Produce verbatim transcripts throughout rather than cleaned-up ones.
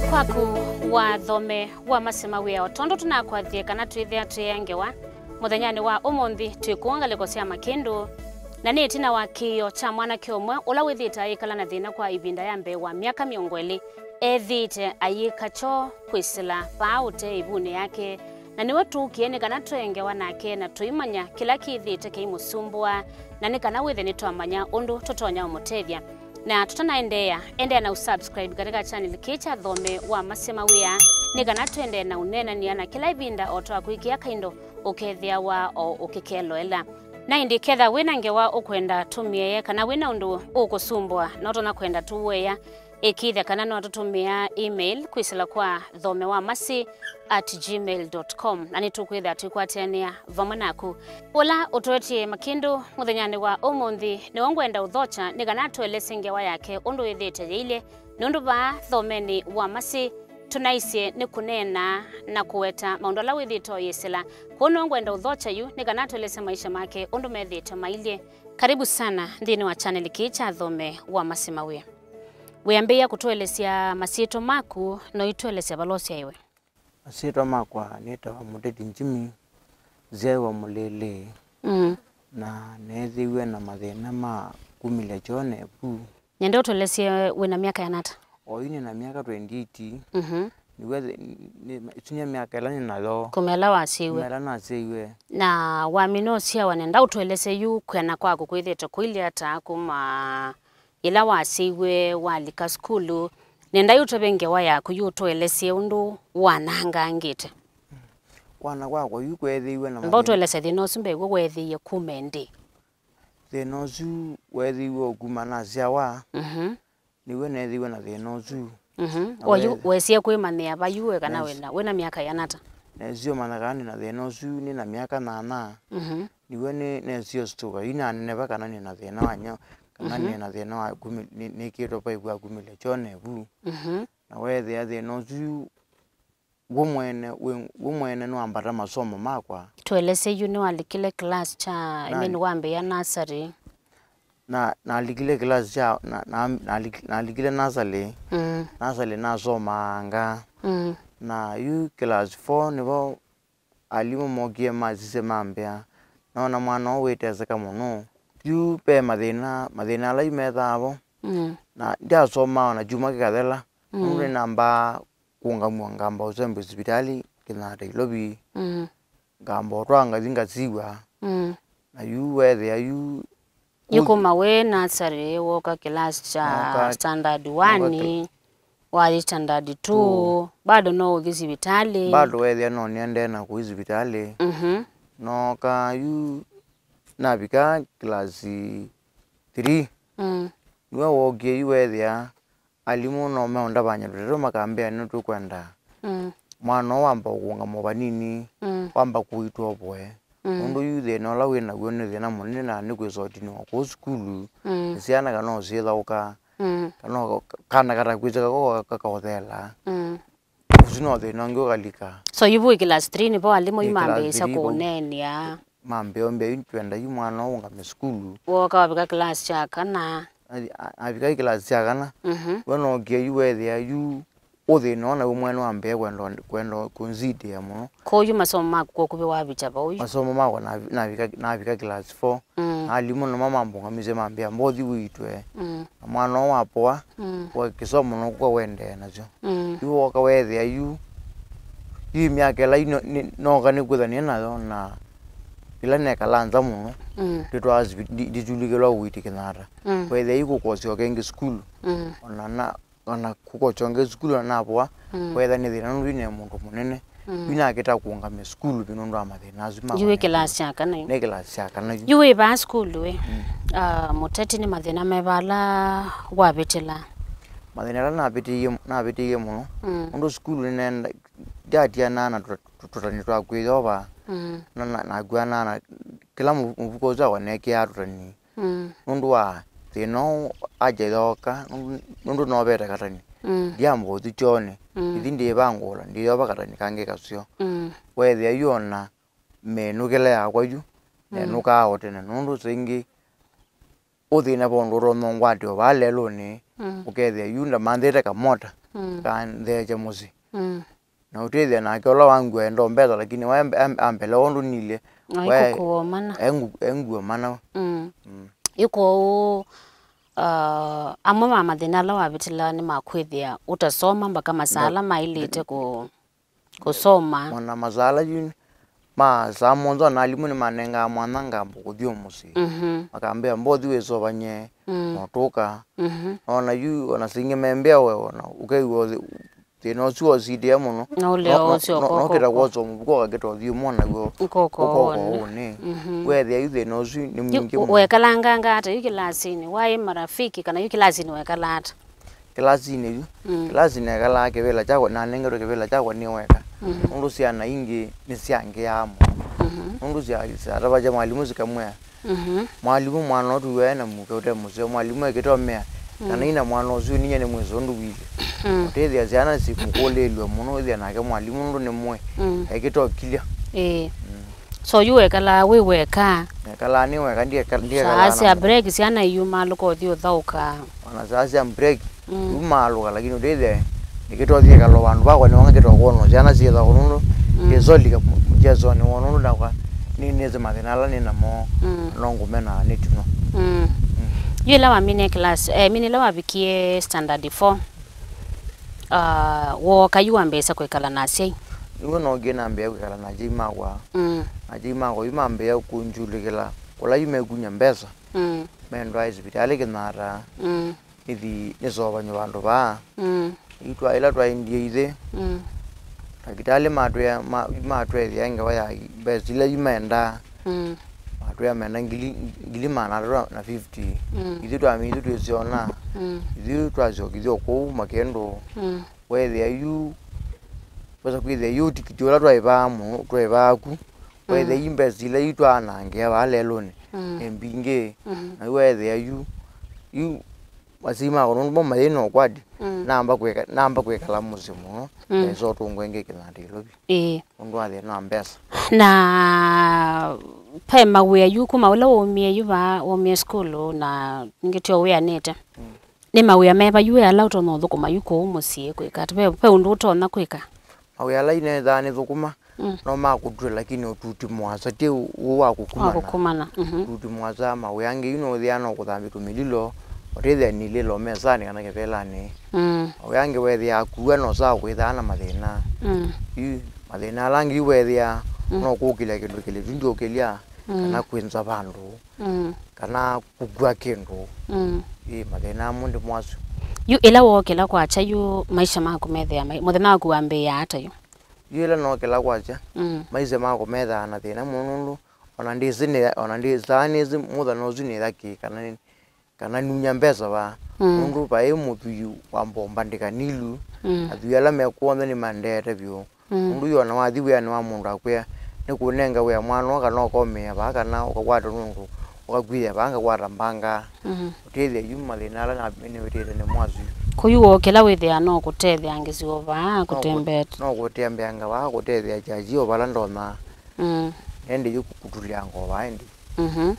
Kwaku wathome wa Masi Mawĩa, o tondũ tũnakwathie kana twĩthĩa twĩ ngewa mũthenyanĩ wa ũmũnthĩ, twĩ kũũ ngalĩko sya Makĩndũ, na nĩ ĩtina wa kĩĩo kya mwanake ũmwe ũla wĩthĩĩte ayĩkala na thĩna kwa ĩvinda ya mbee wa myaka mĩongo ĩlĩ, ethĩĩte ayĩka kyoo kwĩsĩla vaa ũtee ĩvunĩ yake, na nĩwe tũkie nĩ kana tũe ngewa nake na tũimanya kĩla kĩthĩĩte kĩimũsumbũa, na nĩ kana wĩthe nĩtwamanya ũndũ tũtonya ũmũtethya. Na tũtanaendeea, endeea na usubscribe katika channel kĩĩ kya Thome wa Masi Mawĩa, nĩ kana tũendee na ũneenany'a na kĩla ĩvinda o twakwĩkĩa kaindo ũkethĩawa o ũkĩkeloela. Na ĩndĩ ketha wĩ na ngewa ũkwenda tũmĩee kana wĩ na ũndũ ũkũsumbũa, no tũna kwenda tũũea, ĩkĩĩthya kana no tũtũmĩa email kwĩsĩla kwa thome wa masi at gmail dot com, na nĩtũkwĩthĩa twĩkwatĩanĩa vamwe naku. Ũla ũtũetie Makĩndũ mũthenyanĩ wa ũmũnthĩ nĩwe ngwenda ũthokya nĩ kana atũelesye ngewa yake ũndũ ĩthĩĩte yĩilye, nũndũ vaa Thomenĩ wa Masi tũnaisye nĩ kũneena na kũweta maũndũ ala wĩthĩĩte ũyĩsĩla. Kwoou nĩwe ngwenda ũthokya yu nĩ kana atũelesye maisha make ũndũ methĩĩte mailye. Karibu sana nthĩnĩ wa channel kĩĩ kya Thome wa Masi Mawĩa. Wĩambĩĩa kũtũelesya masyĩtwa maku, no ũtũelesya vala ũsyaĩwe? Masyĩtwa makwa nĩtawa Mũteti Jimmy, nzyaĩwe Mũlĩlĩ, Mm. na neethĩiwe na mathĩna ma kumĩlya kyoo na ĩvu. Nyende ũtũelesye wĩ na myaka yana ata? Oyu nĩ na myaka twenty-eight. Mhm. Nĩw'o ĩsu nĩ myaka ĩla nĩ nayo. Kuma ĩla wasyaiwe? Kuma ĩla nasyaiwe. Na wamina ũsyawa, nenda ũtũelesye yu kwĩana kwaku kwĩthĩĩtwe kũilye ata kuma yĩla wasyaiwe, walika sukulu? Nenda yu ũtũve ngewa yaku yu, ũtũelesye ũndũ wanangangĩte. Kwana kwakwa yu kweethĩiwe na Mba mathĩna. Ũtũelesye thĩna ũsu mbee w'o weethĩie kuma ĩndĩ? Thĩna ũsu weethĩiwe o kuma nasyawa. Mhm. Nĩw'o neethĩiwe na thĩna ũsu. Mhm. Na Oyu we- wesie kwĩmanyĩa va yu we kana Nes- wĩna, wĩna myaka yana ata? Nesie ũmanya kana nĩ na thĩna ũsu nĩ na myaka nyanya. Mhm. Nĩw'o nĩ, nesie ũsituka. Yu naneneva kana nĩ na thĩna wa nyoo, kana Mhm. nĩ na thĩna wa kumi-, nĩ, nĩkĩtwe vaivu wa kumĩlya kyoo na ĩvu. Mhm. Na weethĩa thĩna ũsu w'o mwene, wĩ, w'o mwene nĩwambata masomo makwa. Tũelesye yu nĩwalikile class kya, I mean, Nani? Wambĩĩa nursery? Na, nalikile class kya, na, na, nalik-, nalikile nursery. Mm. Nursery nasomaanga. Mm. Na yu class four nĩvo alimũ mokie masisye mambĩa, noona mwana ũũ wĩteseka mũno. Yu ve mathĩna, mathĩna ala yu methaa vo. Mm. Na ndyasomaa ona kyumwa kĩkathela. Mm. Nũndũ nĩnambaa kũngamw'a ngamba ũsembwa sivitalĩ Kĩnyatta Ilovi. Mm. Ngamba ũtwaa ngathi ngasiw'a. Mm. Na yu weethĩa yu Yu kuma wĩ nursery, woka class kya Nooka, standard nooka one, cl- wathi standard two, Two. Bado no ũthi sivitalĩ? Bado weethĩa no nĩendee na kũthi sivitalĩ. Mhm. Nooka yu navika class three. Mm. Nĩwe wookie yu weethĩa alimũ no meũndavany'a tũteto makambĩa nĩtũkwenda Mm. mwana ũũ wamba ũkũngamwa vanini, Mm. wamba kũitwa ũvoe. Mm. Nũndũ yu thĩna ũla wĩ naw'o nĩ thĩna mũnene na nĩ kwĩsa ũtinĩwa kũu sukulu, Mm. nĩ syana kana ũsyĩthaũka, Mm. kana ũka-, kana katakwĩsĩ kako kakaũtheela. Mm. Ũsu no thĩna ũngĩ ũkalika. So yu vu class three nĩvo alimũ yu Nĩ class mambĩĩsya three vau. Kũũneenea? Mambĩa ũmbĩa yu twenda yu mwana ũũ ũngame sukulu. Wooka wavika class kya kana? Athi-, a-, avika class kya kana. Mhm. We nookie yu weethĩa yu ũthĩna ona we mwene wambĩa kwenda, kwenda kũnzitĩa mũno. Kwoou yu masomo maku kwokuvĩ wavika vau yu? Masomo makwa navi-, navika, navika class four. Mm. Na alimũ namo mambũngamisye mambĩa mbothi wĩtwe. Mm. Na mwana ũũ wapoa, Mm. wa kĩsomo no kũka wendee nakyo. Mm. Yu woka weethĩa yu, yu myaka ĩla ino-, nĩ-, nooka nĩkwĩtha nĩ nayo na ĩla nekala nza mũno, Mm. ndĩtwaa sivi-, ndi-, nditulĩkĩlwa ũiiti Kĩnyatta. Mm. Weethĩa yu kũkosyoka ĩngĩ sukulu, Mm. ona na, ona kũkosyoka ĩngĩ sukulu ona navoa, Mm. weethĩa nĩ thĩna nũndũ yu ne mũndũ mũnene. Mm. Yu nakĩta kũũngamya sukulu vyu nũndũ wa mathĩna asu ma Yu wĩ kũnengwa. Class kya kana yu? Nĩ class kya kana yu. Yu wĩ vaa sukulu ĩ? Mm. Ah, Mũteti, nĩ mathĩna meva ala wavĩtĩla? Mathĩna ala navĩtĩie, navĩtĩie mũno. Mm. Nũndũ sukulu nĩnenda, ndyatianaa na tũta-, tũ-, tũtani twa kwĩyova. Mm. Na, na, nakuanaa na kĩla mũvu-, mũvuko ũsu wakwa neekĩaa tũtani. Mm. Nũndũ wa thĩna ũũ aja yooka, nũndũ, nũndũ novete katani. Mm. Ndyamba ũthi kyoonĩ. Mm. Ithi ndĩvangũla, ndĩyova katani kangĩ kaseo. Mm. Weethĩa yu ona menũkĩle yakwa yu, nenũkaa o tene, nũndũ saa ingĩ ũthĩna va ũndũ ũtonya ũngwatĩwa vaa lelũnĩ, mm, ũkethĩa yu ndamanthĩte kamota, mm, kantheekya mũsyĩ. Mm. Na ũtĩthya nake ũla wangua enda mbesa, lakini we ambe-, ambe-, ambele ũndũ nilye. Na we ĩkũkũa mana. Engu-, enguo mana. Mm. Mm. Yu kwoou, uh, amwe ma mathĩna ala wavĩtĩla nĩ makwĩthĩa ũtasoma mpaka masaa ala maĩlĩte kũ-, kũsoma. Ona masaa ala yu ma saa mũonza, ona alimũ nĩmanengaa mwanya ngambo kũthi o mũsyĩ. Mhm. Makambĩa mbothi wĩsovany'e, mm, notũka. Mhm. Ona yu, ona saa ingĩ membĩa we, ona ũkew'a ũthi-, thĩna ũsu wositĩa mũno. Na ũlea ũsyoka ũkokwa. Nokĩta kwosa mũvuko ũkakĩta ũthiĩ ũmwe naw'o. Ũkokwa ũkokwa ũnĩ. Mhm. Wethĩa yu thĩna ũsu nĩ mwingĩ mũno. Wekalanganga ata yu kĩlasinĩ? Waĩ marafiki kana yu kĩlasinĩ wekala ata? Kĩlasinĩ yu. Mm. Kĩlasinĩ nekalaa kĩvĩla kyakwa, nanengetwe kĩvĩla kyakwa nĩ weka. Mhm. Nũndũ syana ingĩ nĩsyangĩaa mũno. Mhm. Nũndũ sya-, syatavasya mwalimũ sikamwĩa, mhm, mwalimũ, mwana ũtũ we na mũka ũte mũseo, mwalimũ ekĩtomea, kana, mm, ina mwana ũsu ninyie nĩ mwĩsĩ ũndũ wĩlĩ. Mm. Ũtĩthĩa syana simũkũlĩĩlw'a mũno, ĩthĩa nake mwalimũ nũndũ nĩ mũĩ, mm, ekĩtokilya. Ĩĩ. Mm. So yu wekalaa wĩ weka? Nekalaa nĩ weka, ndieka-, ndiekalaa na mũndũ. Saa sya break syana iyumalũka ũthi ũthaũka. Ona saa sya break, mm, yu maalũka, lakini ũtĩthĩa nĩkĩtothie kalo vandũ vakwa nĩwanga kĩtokwona syana syĩthawa nũndũ, mm, kĩsolika mchezonĩ wona nũndũ nakwa nĩ nĩsĩ mathĩna ala nĩ namo, mm, no ngũmena nĩtino. Mm. Mm. Yu ĩla waminie class, eh, mini ĩla wavikie standard four, ah, wooka yu wambĩĩsya kwĩkala na asyai? Nĩw'o nookie nambĩĩa kwĩkala na asyai makwa. Mm. Na asyai makwa yu mambĩĩa kũnjulĩkĩla kũla yu mekunya mbesa. Mm. Mendwaa sivitalĩ Kĩnyatta. Mm. Nĩthi nĩsovany'e vandũ vaa. Mm. Yu twa-, ĩla twaendie ithĩ, mm, ndakĩtalĩ matwĩa-, ma-, matwethĩa ngewa ya mbesa ila yu maendaa. Mm. Matwĩa menda ngili, ngili maana atatũ na fifty. Mm. Ithyĩ twamina ithyĩ twĩsyona. Mm. Ithyĩ twasyokithya o kũu Makĩndũ. Mm. Weethĩa yu, wesa kwĩthĩa yu tikiti ũla twaĩvaa mũno, twaĩvaa ku. Weethĩa, mm, yu mbesa ila yu twaanangĩa vaa lelũnĩ, mm, nĩ mbingĩ. Mhm. Na yu weethĩa yu, yu asyai makwa nũndũ mo mayĩ na ũkwati, mm, namba kwĩka-, namba kwĩkala mũsyĩ mũno, mm, nesa ũtũngwa ĩngĩ Kĩnyatta Nairobi. Ĩĩ. Nũndũ wa thĩna wa mbesa. Na ve mawĩa yu kuma ũla waumie yu vaa, waumie sukulu na ningĩ tyo wĩanĩte. Mm. Nĩ mawĩa meva yu ala ũtonya ũthũkũma yu kũu mũsyĩ kwĩka ata? Ve, ve ũndũ ũtonya kwĩka? Mawĩa ala inethaa nĩthũkũma, mm, no ma kũtw'a, lakini ũtuti mũasa, ti ũũ wa kũkumana. Wa kũkumana, mhm. Ũtuti mũasa, mawĩa angĩ yu nũthĩaa no kũthambya tũmĩlilo, ũtĩthĩa nilĩlo mesanĩ kana kĩvelanĩ. Mm. Mawĩa angĩ wethĩaa kua no saa kwĩthaa na mathĩna. Mm. Yu mathĩna ala angĩ yu wethĩaa, mm, no kũkĩlya kĩndũ kĩlĩtu ndyũkĩlya, mm, kana kwĩnza vandũ. Mm. Kana kũkua kĩndũ. Mm. Ĩ, mathĩna amwe ndimo asu. Yu ĩla wookĩla kwakya yu, maisha maku methĩa mai-, mũthenya waku wambĩĩa ata yu? Yu ĩla nookĩla kwakya, mm, maisha makwa methaa na thĩna mũno nũndũ ona ndĩsĩ nĩ, ona ndĩ-, saa nĩsĩ mũthenya ũsu nĩya kĩ, kana nĩ, kana nunya mbesa vaa. Mm. Nũndũ vaĩ mũthwii wa mbomba ndĩkanilu, mm, athwii ala mekuo onthe nĩmandeete vyũ. Mm. Nũndũ yu ona wathi wĩanĩ wa mũndũ akwĩa, nĩkũnenga wĩa mwana ũũ kana ũkomea vaa kana ũkakwata nũndũ ũkakwĩthĩa vaa ngakwata mbanga. Mm. Ũtĩthya yu mathĩna ala na nĩwĩtĩte nĩ mwasu. Kũu wookĩla wĩthĩa no kũtetheangĩsya o vaa, no kũ-, kũtembea. No kũtembeanga vaa, kũtethea kyaji o vala ndonya. Mm. Ĩndĩ yu kũtũlĩanga o vaa ĩndĩ. Mhm. Mm.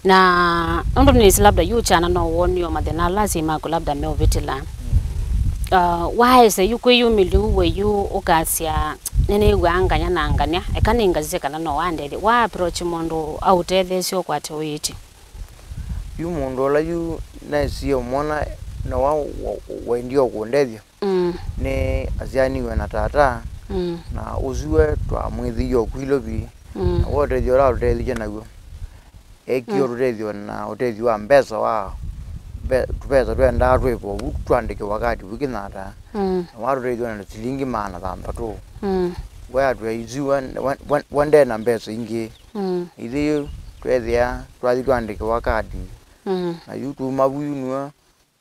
Na nũndũ nĩsĩ labda yu kyana no wonie o mathĩna ala asyai maku labda meũvĩtĩla. Uh, waese yu kwĩyumĩlya we yu ũkasya, "Nĩnĩw'aa nganya na nganya, eka nĩngasisye kana no wandethye." Wa approach mũndũ aũtetheesye ũkwate ũiiti? Yu mũndũ ũla yu nesie ũmwona na wa, wa, waendie o kũndethya. Mm. Nĩ asyaanĩw'e na tata, mm, na ũsu we twamwĩthĩie o ku Ilovi, mm, na we ũtethyo ũla ũtũtethisye naw'o, ekie, mm, ũtũtethyo na ũtethyo wa mbesa wa mbe-, tũvesa twendaa twĩvo vu twandĩkĩwa kati vu Kĩnyatta, mm, na watũtethya na silingi maana thanthatũ. Mm. We atwĩa isu we, we, we, we nde na mbesa ingĩ. Mm. Ithyĩ twethĩa twathi twandĩkĩwa kati, mm, na yu tuma vu yu nĩwe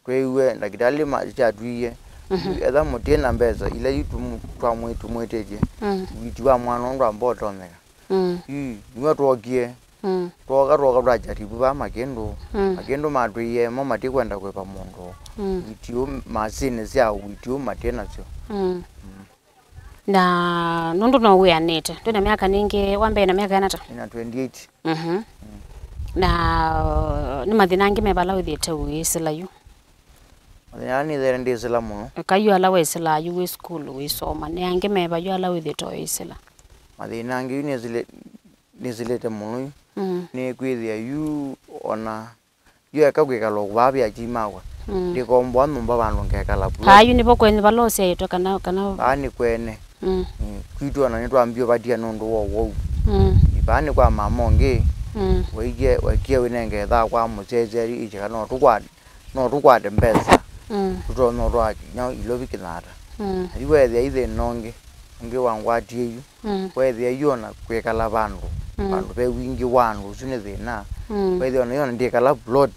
tweeiwe ndakĩtalĩ ma-, kyatwĩie, mhm, yu etha mũtĩ na mbesa ila yu tũmũ-, twamwĩ-, tũmwĩtĩtye, mm, ũiiti wa mwana ũndũ amba ũtonyeka. Mm. Yu nĩw'o twookie, mm, twooka, twooka twajaribu vaa Makĩndũ. Mm. Makĩndũ matwĩie mo matikwenda kũĩva mũndũ. Mm. Ũiiti ũũ, masinĩ sya ũiiti ũũ mati nasyo. Mm. Mm. Na nũndũ no wĩanĩte, ndwĩ na myaka ningĩ, wa mbee na myaka yanata? Nĩ na twenty-eight. Mhm. Na nĩ mathĩna angĩ me vala wĩthĩte ũisĩla yu? Mathĩna ala nĩthĩĩte ndĩsĩla mũno. Eka yu ala wesĩlaa yu wĩ sukulu wĩsoma, nĩ angĩ me va yu ala wĩthĩte ũisĩla? Mathĩna angĩ yu nĩsĩlĩ-, nĩsĩlĩte mũno yu. Mm. Nĩkwĩthĩa yu ona yu eka kwĩkala o vaa vya akyai makwa. Mm. Ndĩkomboa nyũmba vandũ ngekala plot. Aa, yu nĩvo kwenyu vala ũsyaĩtwe kana, kana? Vaa nĩ kwene. Mm. Mm, kwitũ ona nĩtwambie ũvatia nũndũ wa ũwau. Mm. Vaa nĩ kwa mama ũngĩ. Mm. Waikie, waikie wĩnenge thaa kwa mũsyaĩsya icheka no tũkwate, no tũkwate mbesa. Mm. Tũtonya ũtwaa kinya Ilovi Kĩnata. Mm. Na yu weethĩa ithĩna ũngĩ, ũngĩ wangwatie yu. Mm. Weethĩa yu ona kwĩkala vandũ, mm, vandũ ve wingĩ wa andũ, ũsu nĩ thĩna. Mm. Weethĩa ona yu ona ndĩkala plot.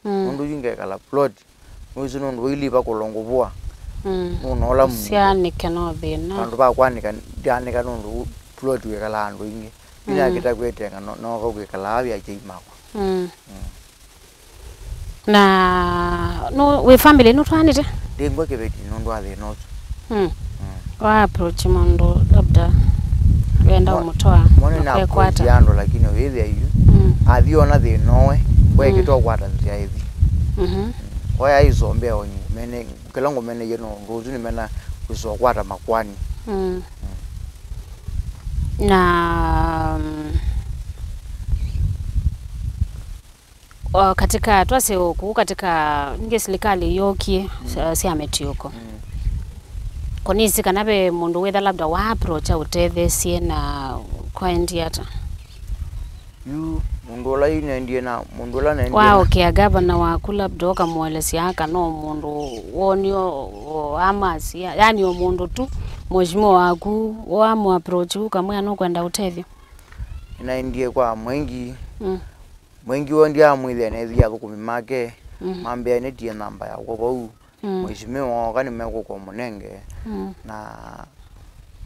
Mm. Nũndũ yu ngekala plot. Nũisu nũndũ wailiva kũlonguvua. Mm. Nũnoola mũndũ. Syanĩke no thĩna. Vandũ va kwanĩka, ndyanĩka nũndũ plot wĩkalaa andũ aingĩ. Mm. Yu nakĩta kwĩtenga, no-, nooka kwĩkalaa vya akyai makwa. Mm. Mm. Na nũ, wĩ family nũtwaanĩte? Ndĩ ngwa kĩveti nũndũ wa thĩna ũsu. Mm. Mm. Wa approach mũndũ labda wenda ũmũtwaa, mone na mũkekwata. Approach andũ, lakini wĩthĩa yu, mm, athi ona thĩna ũwe, we, mm, kĩtwa kwata nzĩa ĩthi. Mhm. Oya isombea onyu, mene, kĩla ngũmeneie no ũndũ ũsu nĩmena kwĩswa kwata makwani. Mm. Mm. Na, mm, O, katika twasye o kũu katika ningĩ silikalĩ yookie, mm, sya, sya mĩtiũko. Mm. Ko nĩsĩ kana ve mũndũ wĩtha labda wa approach ũtetheesye na kwaendie ata? Yu mũndũ ũla yu nendie na mũndũ ũla nendie na waũkĩa gavana waku labda ũkamũelesya aka no mũndũ wonie o, o amasi, yani o mũndũ tu mheshimiwa waku wamũ approach ũkamwĩa nũkwenda ũtethyo? Nĩnaendie kwa Mwengi. Mm. Mwengi woo ndyaamwĩthĩa neethĩa athũkũmi make, mhm, mambĩa nĩtie namba yakwa vau. Mm. Mheshimiwa ooka nĩmekũka ũmũnenge. Mm. Na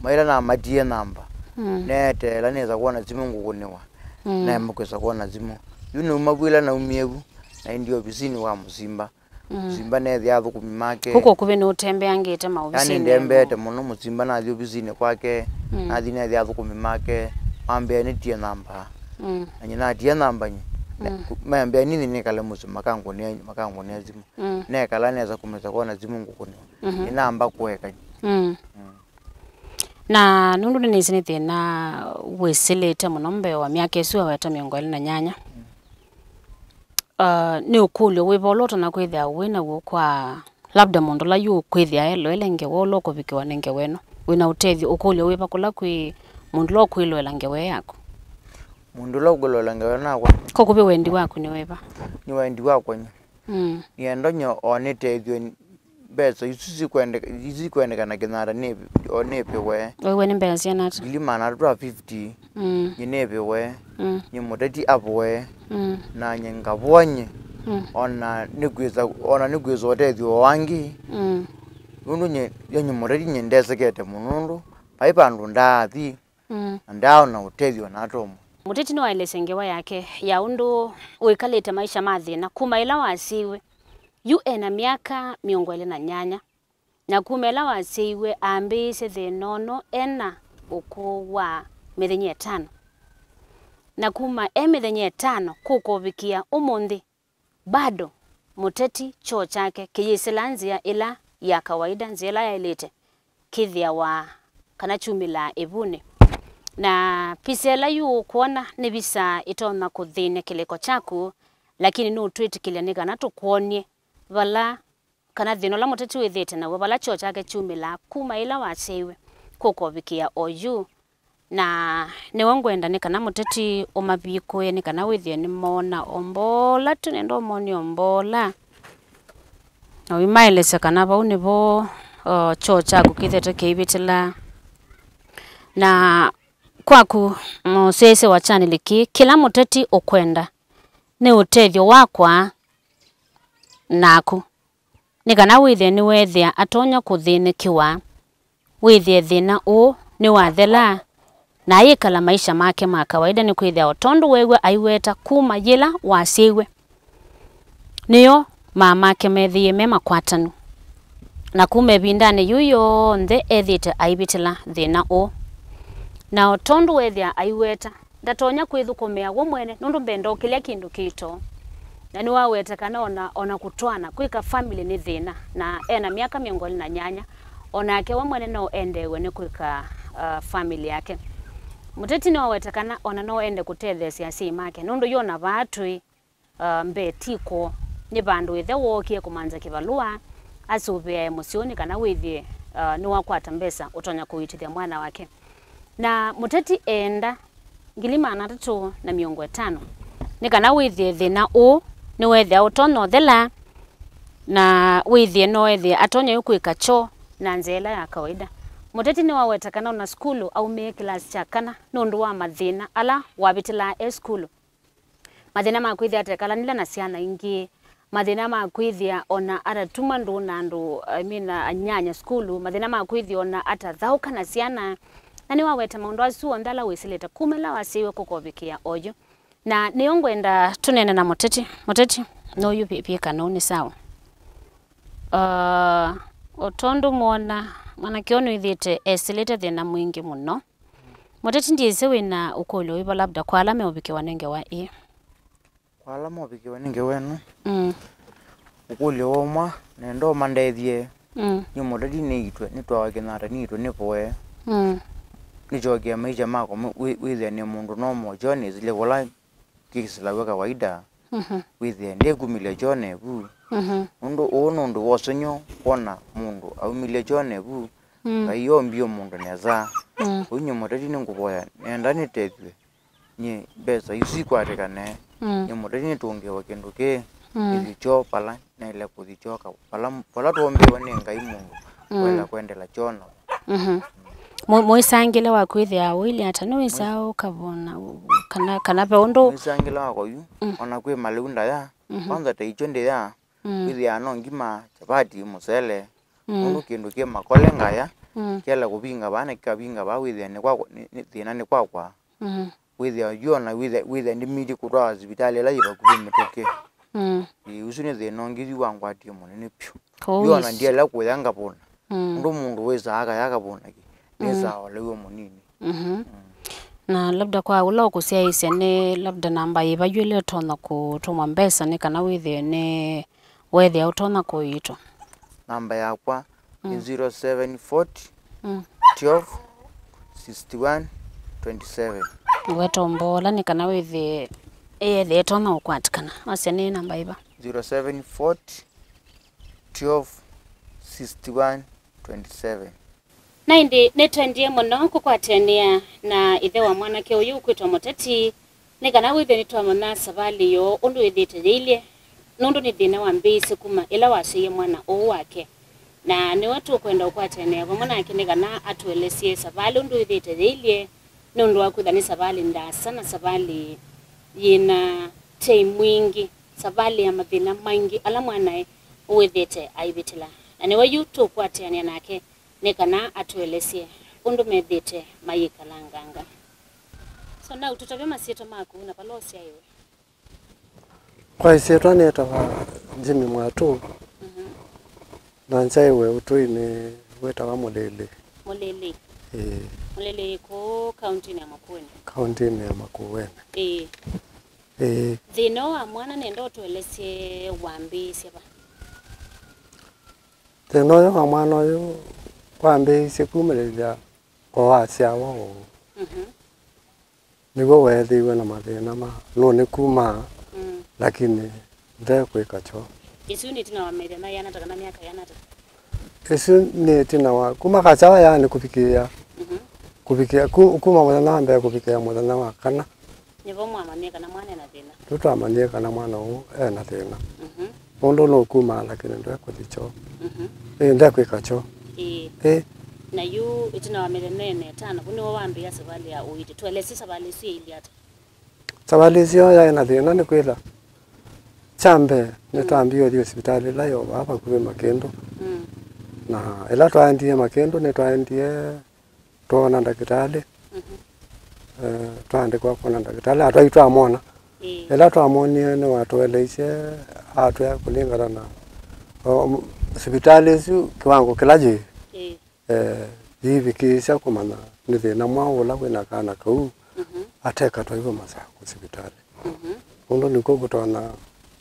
maila namatie namba, mm, neeteela nĩsa kwona simũ ngũkũnĩwa. Mm. Naema kwĩsa kwona simũ. Yu nauma vu ĩla naumie vu, naendie ovisinĩ wa Mũsimba. Mm. Mũsimba neethĩa athũkũmi make. Kũkũ kũvĩ nũtembeangĩte maovisinĩ? Yani ndembeete mũno Mũsimba, nathi ovisinĩ kwake, mm, nathi neethĩa athũkũmi make, mambĩa nĩtie namba. Mm. Na nyie natia namba nyie. Mm. Mambĩa nithi nĩkale mũsyĩ, makangũnĩa, makangũnĩa simũ. Mm. Nekala nesa kũmesa kwona simũ ngũkũnĩwa. Mhm. Nĩnamba kũeka nyie. Mm. Mm. Na nũndũ nĩnĩsĩ nĩ thĩna wĩsĩlĩte mũno mbee wa myaka ĩsu aweta mĩongo ĩlĩ na nyanya. Mm. Uh, nĩ ũkũlyo wĩva ũla ũtonya kwĩthĩa wĩ naw'o kwa labda mũndũ ũla yu ũkwĩthĩa eloele ngewa ũla ũkũvikĩwa nĩ ngewa ĩno? Wĩna ũtethyo, ũkũlyo wĩva kũla kwĩ mũndũ ũla ũkwĩloela ngewa ĩyo yaku? Mũndũ ũla ũkwĩloela ngewa ĩno nakwa. Ko kũvĩ wendi waku nĩ wĩva? Nĩ wendi wakwa nyie. Mm. Nĩenda nyie o nĩtethyo mbesa isu sikwendeka-, isu sikwendekana Kĩnata nĩ-, o nĩvĩwe. Wĩw'e nĩ mbesa syana ata? Ngili maana atatũ na fifty. Mm. Nyie nĩvĩwe. Mm. Nyie mũteti avũe. Mm. Na nyie ngavũa nyie. Mm. Ona nĩkwĩsa, ona nĩkwĩsa ũtethyo wa angĩ. Mm. Nũndũ nyie, yo nyie mũteti nyie ndesekete mũno nũndũ vai vandũ ndaathi. Mm. Na ndaaona ũtethyo na atomo. Mũteti nĩwaelesya ngewa yake ya ũndũ wĩkalĩte maisha ma thĩna kuma ĩla wasyaiwe. Yu ena myaka mĩongo ĩlĩ na nyanya, na kuma ĩla wasyaiwe ambĩĩisye thĩna ũno ena ũkũũ wa mĩthenya ĩtano. Na kuma e mĩthenya ĩtano kũkovikĩa ũmũnthĩ, bado mũteti kyoo kyake kĩyĩsĩla nzĩa ĩla ya kawaida, nzĩa ĩla yaĩlĩte kĩthĩawa kana kyumĩlaa ĩvunĩ. Na visa ĩla yu ũkwona nĩ visa ĩtonya kũthĩny'a kĩlĩko kyaku, lakini nũtwĩtĩkĩlya nĩ kana tũkwony'e vala kana thĩna ũla mũteti wĩthĩĩte naw'o, vala kyoo kyake kyumĩlaa kuma ĩla wasyaiwe kũkovikĩa oyu. Na nĩw'o ngwenda nĩ kana mũteti ũmavikũe nĩ kana wĩthĩe nĩmoona o mbola tu, nenda ũmonie o mbola. Na ũimaelesya kana vau nĩvo, o, kyoo kyaku kĩthete kĩivĩtĩla. Na kwaku mũsyaĩĩsya wa chaneli kĩĩ, kĩla mũteti ũkwenda nĩ ũtethyo wakwa naku. Nĩ kana wĩthĩe nĩweethĩa atonya kũthĩnĩkĩwa, wĩthĩe thĩna ũũ nĩwathela, na ayĩkala maisha make ma kawaida, nĩkwĩthĩa o tondũ weew'a aiweta kuma yĩla wasyaiwe, nĩyo maa make methĩie me makwatanu. Na kuma ĩvindanĩ yĩu yonthe ethĩĩte aivĩtĩla thĩna ũũ. Na o tondũ weethĩa aiweta, ndatonya kwĩthũkũmĩa we mwene nũndũ mbenda o kĩlya kĩndũ kĩto. Na nĩwaweta kana ona, ona kũtwaana kwĩka family nĩ thĩna, na e na myaka mĩongo ĩlĩ na nyanya, o nake we mwene no endeew'e nĩ kwĩka, uh, family yake. Mũteti nĩwaweta kana ona no ende kũtetheesya asyai make nũndũ yu ona vaa twĩ, uh, mbee ti kwoo. Nĩ vandũ ĩthe wookie kũmanza kĩvalũa asũvĩae mũsyĩ ũũ nĩ kana wĩthĩe, uh, nĩwakwata mbesa ũtonya kũuĩtĩthya mwana wake. Na mũteti eenda ngili maana atatũ na mĩongo ĩtano nĩ kana wĩthĩe thĩna ũũ nĩweethĩa ũtonya ũthela, na wĩthĩe no ethĩe atonya yu kwĩka kyoo na nzĩa ĩla ya kawaida. Mũteti nĩwaweta kana ona sukulu aumĩe kĩlasi kya kana nũndũ wa mathĩna ala wavĩtĩlaa e sukulu. Mathĩna ma kwĩthĩa atekalanĩla na syana ingĩ, mathĩna ma kwĩthĩa ona atatuma ndũũ na andũ, I mean, anyanya sukulu, mathĩna ma kwĩthĩa ona atathaũka na syana. Na nĩwaweta maũndũ asu onthe ala wĩsĩlĩte kuma ĩla wasyaĩwe kũkovikĩa oyu. Na nĩyo ngwenda tũneene na mũteti. Mũteti, nũyũ vyĩ, vyĩ kana ũũ nĩ sawa. Ah, o tondũ mwona, mwanake ũyũ nĩwĩthĩĩte esĩlĩte thĩna mwingĩ mũno. Mũteti, ndyĩsĩ wĩ na ũkũlyo wĩva labda kwa ala meũvikĩwa nĩ ngewa ĩĩ? Kwa ala meũvikĩwa nĩ ngewa ĩno, mm, ũkũlyo wa ũmwe, nenda ũmandethye. Mm. Nĩ mũteti nĩitwe, nĩtwawa kĩnata, nĩitwe nĩvoe. Mm. Nĩkyokea maisha makwa, wĩ-, wĩthĩa nĩ mũndũ no mojo nĩsĩlye kũla kĩsĩlaw'a kawaida. Mhm. Wĩthĩe ndĩkumĩlya kyoo nevu. Mhm. Nũndũ ũũ nũndũ wa ũsũngĩo kwona mũndũ aumĩlya kyoo nevu. Mm. Ngai ombie mũndũ nesa. Mm. Ũu nyie mũteti nĩngũvoya, nenda nĩtethw'e. Nyie mbesa isu ikwatĩkane. Mm. Nyie mũteti nĩtũngĩĩwe kĩndũ kĩĩ. Mm. Nĩthi kyoo vala naĩle kũthi kyoo ka-, vala, vala twombĩwe nĩ Ngai mũndũ. Mm. Waĩle kũendela kyoo na Mhm. Mũ-, mũisangĩle wa kwĩthĩa ũilye ata? Nĩwĩsaa ũkavona, kana, kana ve ũndũ? Mũisangĩle wakwa yu, mm, ona kwĩ malĩu ndaya, mhm, kwanza ta icho ndĩya, mm, wĩthĩaa no ngima, chapati, mũsele, mm, nũndũ kĩndũ kĩ makole ngaya, mm, kĩela kũvinga vaa na kĩkavinga vaa, wĩthĩa nĩ kwa, nĩ, nĩ, thĩna nĩ kwakwa. Mhm. Wĩthĩa yu ona wĩthĩa, wĩthĩa ndĩmĩtye kũtwawa sivitalĩ ĩla yĩ vakuvĩ mĩtũkĩ. Mm. Ĩĩ, ũsu nĩ thĩna ũngĩ yu wangwatie mũnene vyũ. Kũu yu ona isi- ndiela kũya ngavũna. Mm. Ũndũ mũndũ wĩsaa akaya akavũna kĩ, mm, nĩsaa olewe mũnini. Mhm. Mm. Na labda kwa ũla ũkũsyaĩĩsya, nĩ labda namba yĩva yu ĩla ĩtonya kũtũmwa mbesa nĩ kana wĩthĩe nĩ weethĩa ũtonya kũiitwa? Namba yakwa nĩ, mm, zero seven forty, mm, twelve, sixty one, twenty seven. Weta ũmboola nĩ kana wĩthĩe, ĩyethĩa ĩtonya ũkwatĩkana. Wasya nĩ namba ĩva? Zero seven forty, twelve, sixty one, twenty seven. Na ĩndĩ nĩtwendie mũno kũkwatanĩa na ĩthe wa mwanake ũyũ ũkwĩtwa Mũteti, nĩ kana wĩthĩe nĩtwamanya savalĩ yoo ũndũ ĩthĩĩte yĩilye, nũndũ nĩ thĩna wambĩĩisye kuma ĩla wasyaie mwana ũũ wake. Na nĩwe tũkwenda ũkwatanĩa vamwe nake nĩ kana atũelesye savalĩ ũndũ ĩthĩĩte yĩilye, nũndũ wa kwĩtha nĩ savalĩ ndaasa na savalĩ yĩna tei mwingĩ, savalĩ ya mathĩna maingĩ ala mwanae ũwĩthĩĩte aivĩtĩla. Na nĩwe yu tũkwatanĩa nake nĩ kana atũelesye ũndũ methĩĩte mayĩkalanganga. So, na ũtũtavye masyĩtwa maku na vala ũsyaĩwe. Kwa ĩsyĩtwa nĩtawa Jimmy Mwatũ, mhm, na nzyaĩwe ũtũinĩ wĩtawa Mũlĩlĩ. Mũlĩlĩ? Ĩĩ. Mũlĩlĩ kũũ kauntinĩ ya Makueni? Kauntinĩ ya Makueni. Ĩĩ. Ĩĩ. Thĩna ũũ wa mwana nenda ũtũelesye wambĩĩsye va? Thĩna ũyũ wa mwana ũyũ wambĩĩisye kumĩlĩlya o asyawa ũũ. Mhm. Nĩw'o weethĩiwe na mathĩna ma nũnĩkumaa, mm, lakini ndekwĩka kyoo. Ĩsu nĩ ĩtina wa mĩthenya yĩana ata kana myaka yĩana ata? Ĩsu nĩ ĩtina wa kuma kasyawa yaani kũvikĩĩa, mhm, kũvikĩa, ku-, kuma mũthenya wa mbee kũvikĩa mũthenya wa kana. Nĩvo mwamanyie kana mwana ena thĩna? Nĩtwamanyie kana mwana ũũ ena thĩna. Mhm. Nũndũ nũkumaa lakini ndwekũthi kyoo. Mhm. Ĩĩ, ndekwĩka kyoo. Ĩĩ. Ĩĩ. Na yu ĩtina wa mĩthenya ĩna ĩtano, vu nĩwo wambĩĩa savalĩ ya ũiiti. Tũelesye savalĩ ĩsu yailye ata? Savalĩ ĩsu yaĩ na thĩna nĩ kwĩtha kya mbee, mm, nĩtwambie ũthi sivitalĩ ĩla yo vaa vakuvĩ Makĩndũ. Mm. Na ĩla twaendie Makĩndũ, nĩtwaendie twoona ndakĩtalĩ. Mhm. Eh, twaandĩkwa kwona ndakĩtalĩ, atwai twamwona. Ĩĩ. Ĩla twamwonie, nĩwatũeleisye, atwĩa kũlingana na, o, m-, sivitalĩ ĩsu kĩwango kĩla yĩ, Ĩĩ. eh, yĩivikĩĩsya kũmanya nĩ thĩna mwaũ ũla wĩ na kana kau, Mhm. ate katwaĩwe Masakũ sivitalĩ. Mhm. Ũndũ nĩkw'o kũtonya Kwonekea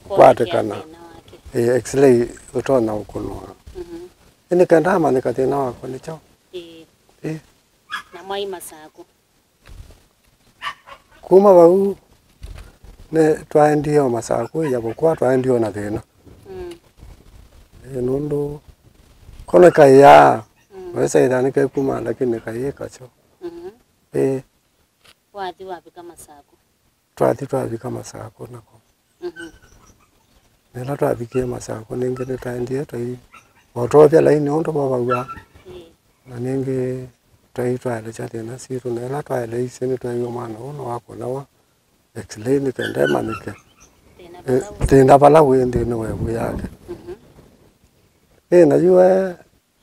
kũkwatĩkana, thĩna wake. Ĩĩ, X-ray ũtonya ũkũnwa. Mhm. Ĩndĩ kenda amanyĩka thĩna wakwa nĩ kyaũ? Ĩĩ. Ĩĩ. Na mwaĩ Masakũ. Kuma vau, nĩ twaendie o Masakũ, ijapokuwa twaendie o na thĩna. Mm. Ĩĩ, nũndũ ko nĩkaĩaa, Mm. naweza ĩtha nĩkekuma, lakini nĩkaĩĩ kasyo. Mhm. Ĩĩ. Wathi wavika Masakũ. Twathi twavika Masakũ nako. Mhm. Na ĩla twavikie Masakũ, nĩngĩ nĩtwaendie twai, o twoovya laini ũndũ vovaw'a. Ĩĩ. Na nĩngĩ twai twaelesya thĩna sitũ, na ĩla twaeleisye nĩtweewie mwana ũũ nĩwakũnawa X-ray nĩ kenda ĩmanyĩke Thĩna ĩ, vala wĩ. thĩna vala wĩ nthĩnĩ wa ĩvu yake. Mhm. Ĩ, na yu we,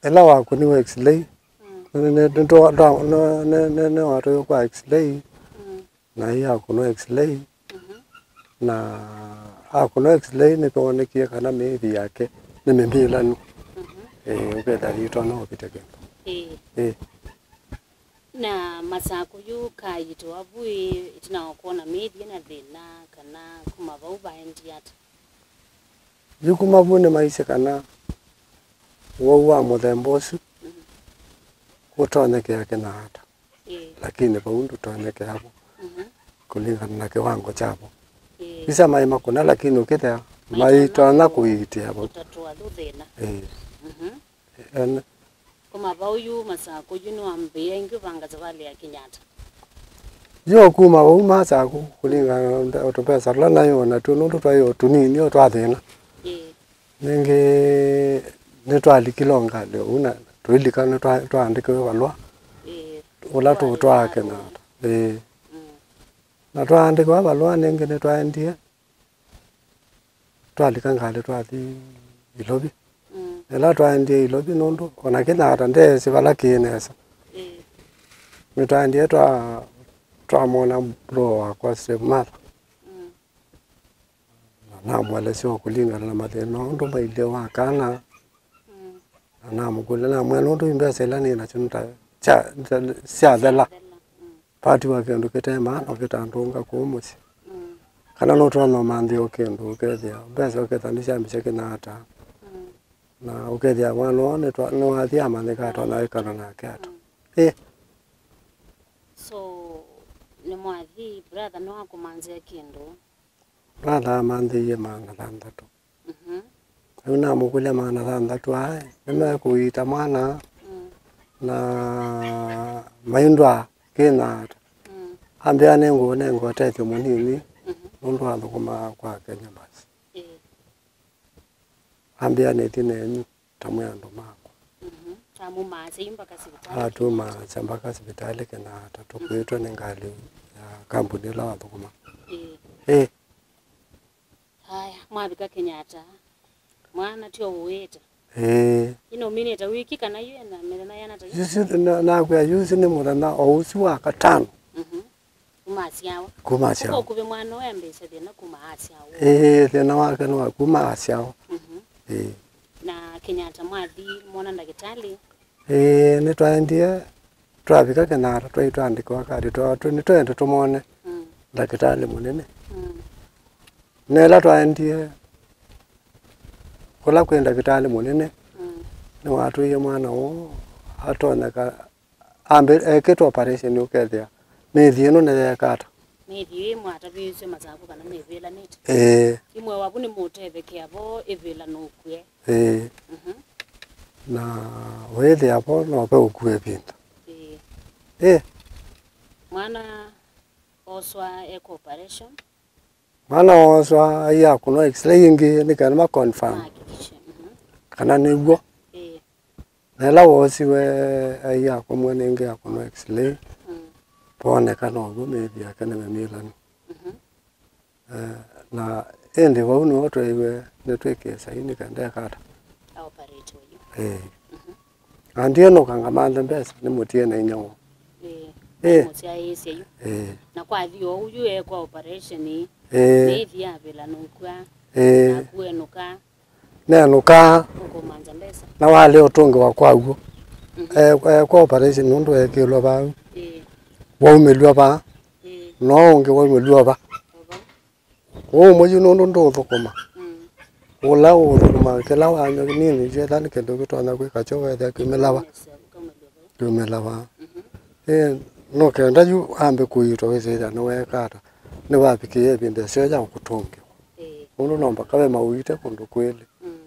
ĩla wakũniwe X-ray, Mm. nĩ, nĩ, nĩ, nĩ, nĩ, nĩwatwaĩwe kwa X-ray, Mm. na ĩĩ akũnwa X-ray, Mhm. na akũnwa X-ray nĩkwonekie kana mĩĩthi yake nĩ mĩmĩlanu. Mhm. Ĩĩ, ũkethĩa yĩtonya ũvĩtya kĩndũ. Ĩĩ. Ĩĩ. Na Masakũ yu kaitũ avu ĩ, ĩtina wa kwona mĩĩthi ĩna thĩna, kana kuma vau vaendie ata? Yu kuma vu nĩmaisye kana ũwau wa mũthemba ũsu Mhm. ũtonyekea Kenyatta. Ĩĩ. Lakini vau ndũtonyekea vo Mhm. kũlingana na kĩwango kya vo. Ĩĩ. Visa maĩ makũna, lakini ũkĩthĩa maitonya kũiitĩa vo. Kũtatũa yu thĩna. Ĩĩ. Mhm. Ene. Kuma vau yu Masakũ yu nĩwambĩĩa ĩngĩ ũvanga savalĩ ya Kenyatta? Yo kuma vau Masakũ kũlingana na mbe-, tũmbesa tũla naĩ o natw'o nũndũ twaĩ o tũnini o twa thĩna. Ĩĩ. Nĩngĩ nĩtwalikile o ngalĩ ũu na tũilika nĩtwa-, twaandĩkĩwe valũa Ĩĩ. ũla tũũtwaa Kenyatta. Ĩĩ. Mm. Na twaandĩkĩwa valũa nĩngĩ nĩtwaendie, twalika ngalĩ twathi Ilovi. Mm. Ĩla twaendie Ilovi nũndũ ona Kenyatta ndeesĩ vala kĩĩ nesa. Ĩĩ. Nĩtwaendie twa-, twamwona bro wakwa Steve Martha. Mm. Na namũelesya o kũlingana na mathĩna ũndũ mailyĩ wa kana. Mm. Na namũkũlya, namwĩa, "Nũndũ mbesa ila nĩ nasyo nĩ ta sya-, sya-, syathela. Syathela, mm. Vatiwa kĩndũ kĩte maana ũkĩtandũnga kũu mũsyĩ." Mm. Kana nũtonya ũmanthĩa o kĩndũ ũkethĩa mbesa ũkethĩa nĩsyambĩsya Kenyatta. Mm. Na ũkethĩa mwana ũũ nĩtwa-, nĩwathi amanyĩka atonya ĩkala nake ata. Mm. Ĩ. So, nĩmwathi, brother nĩwakũmanthĩa kĩndũ? Brother amanthĩie maana thanthatũ. Mhm. Rĩu namũkũlya maana thanthatũ aa nĩmekũiita mwana Mm. na maindwa kĩna ata. Mm. Ambĩa nĩngũũnenga ũtethyo mũnini Mhm. nũndũ athũkũmaa kwa Kenya basi. Ĩĩ. Ambĩa nĩthi nenyu ta mwĩ andũ makwa. Mhm. Amũmaasya yu mpaka sivitalĩ. Atũmaasya mpaka sivitalĩ Kenyatta, tũkuĩtwe nĩ ngalĩ ya kambuni ĩla wathũkũma. Ĩĩ. Ĩĩ. Aya, mwavika Kenyatta. Mwana tyo ũĩte? Ĩĩ. Ino minĩte wiki kana yu ena mĩthenya yana ta yu? Yusi, na-, nakwĩa yusi nĩ mũthenya o ũsu wa katano. Mhm. Kuma asyawa. Kuma asyawa. Ũkũkuvĩ mwana ũyũ ambĩĩsya thĩna kuma asyawa. Ĩĩ, thĩna wake nĩ wa kuma asyawa. Mhm. Ĩĩ. Na Kenyatta mwathi mwona ndakĩtalĩ? Ĩĩ, nĩtwaendie, twavika Kenyatta, twaĩ twaandĩkĩwa kadi, twa-, tũ-, nĩtwende tũmwone Mm. ndakĩtalĩ mũnene. Mm. Na ĩla twaendie kũla kwĩ ndakĩtalĩ mũnene, Mm. nĩwatwĩie mwana ũũ atonyeka Ambĩ-, ekĩtwe operation ũkethĩa mĩthi ĩno nĩyeeka ata? Mĩthi ĩĩ mwatavĩĩsye Masakũ kana nĩvĩlanĩte? Ĩĩ. Imwe wavu nĩmũtethekea vo ĩvĩlanũkw'e. Ĩĩ. Mhm. Na wĩthĩa vo no ve ũkue ĩvinda. Ĩĩ. Ĩĩ. Mwana oswa eka operation. Mwana wooswa aia akũnwa X-ray ĩngĩ nĩ kana ma confirm Mahakikishe, mhm. kana nĩw'o. Ĩĩ. Na ĩla woosiwe aia akomw'a nĩngĩ akũnwa X-ray, Mm. vooneka now'o mĩĩthi yake nĩ mĩmĩlanu. Mhm. Eh, na ĩndĩ vau nĩvo tweeiwe nĩtwĩkĩe saini kenda ekata. A operate ũyu. Ĩĩ. Mhm. Na ndienũka ngamanthe mbesa, nĩmũtie na inya woo. Ĩĩ. Ĩĩ. Mũsyaĩĩsye yu. Ĩĩ. Na kwathi oou yu eekwa operation, Ĩĩ. mĩĩthi yavĩla nũkw'a, Ĩĩ. naku enũka. Nenũkaa. Ũkũmanza mbesa. Na walea ũtũngĩwa kwa w'o. Mhm. E, e, kwa operation nũndũ ekĩlwa vau. Ĩĩ. Waumĩlw'a vaa. Ĩĩ. No ũngĩ waumĩlw'a va. Ova. Ũmwe yu nũndũ ndũũthũkũma. Mm. Ũla ũũthũkũma kĩla wanywa nini kyetha nĩ kĩndũ kĩtonya kwĩka kyo wethĩa kiumĩla va. Ũkaumĩlw'a va. Kiumĩla va. Mhm. Ĩĩ, no kenda yu ambe kũiitwa wĩsĩthya nĩweeka ata. Nĩwavikĩie ĩvinda ĩseo ya kũtũngĩwa. Ĩĩ. Nũndũ no mpaka ve mauite kũndũ kwĩlĩ. Mm.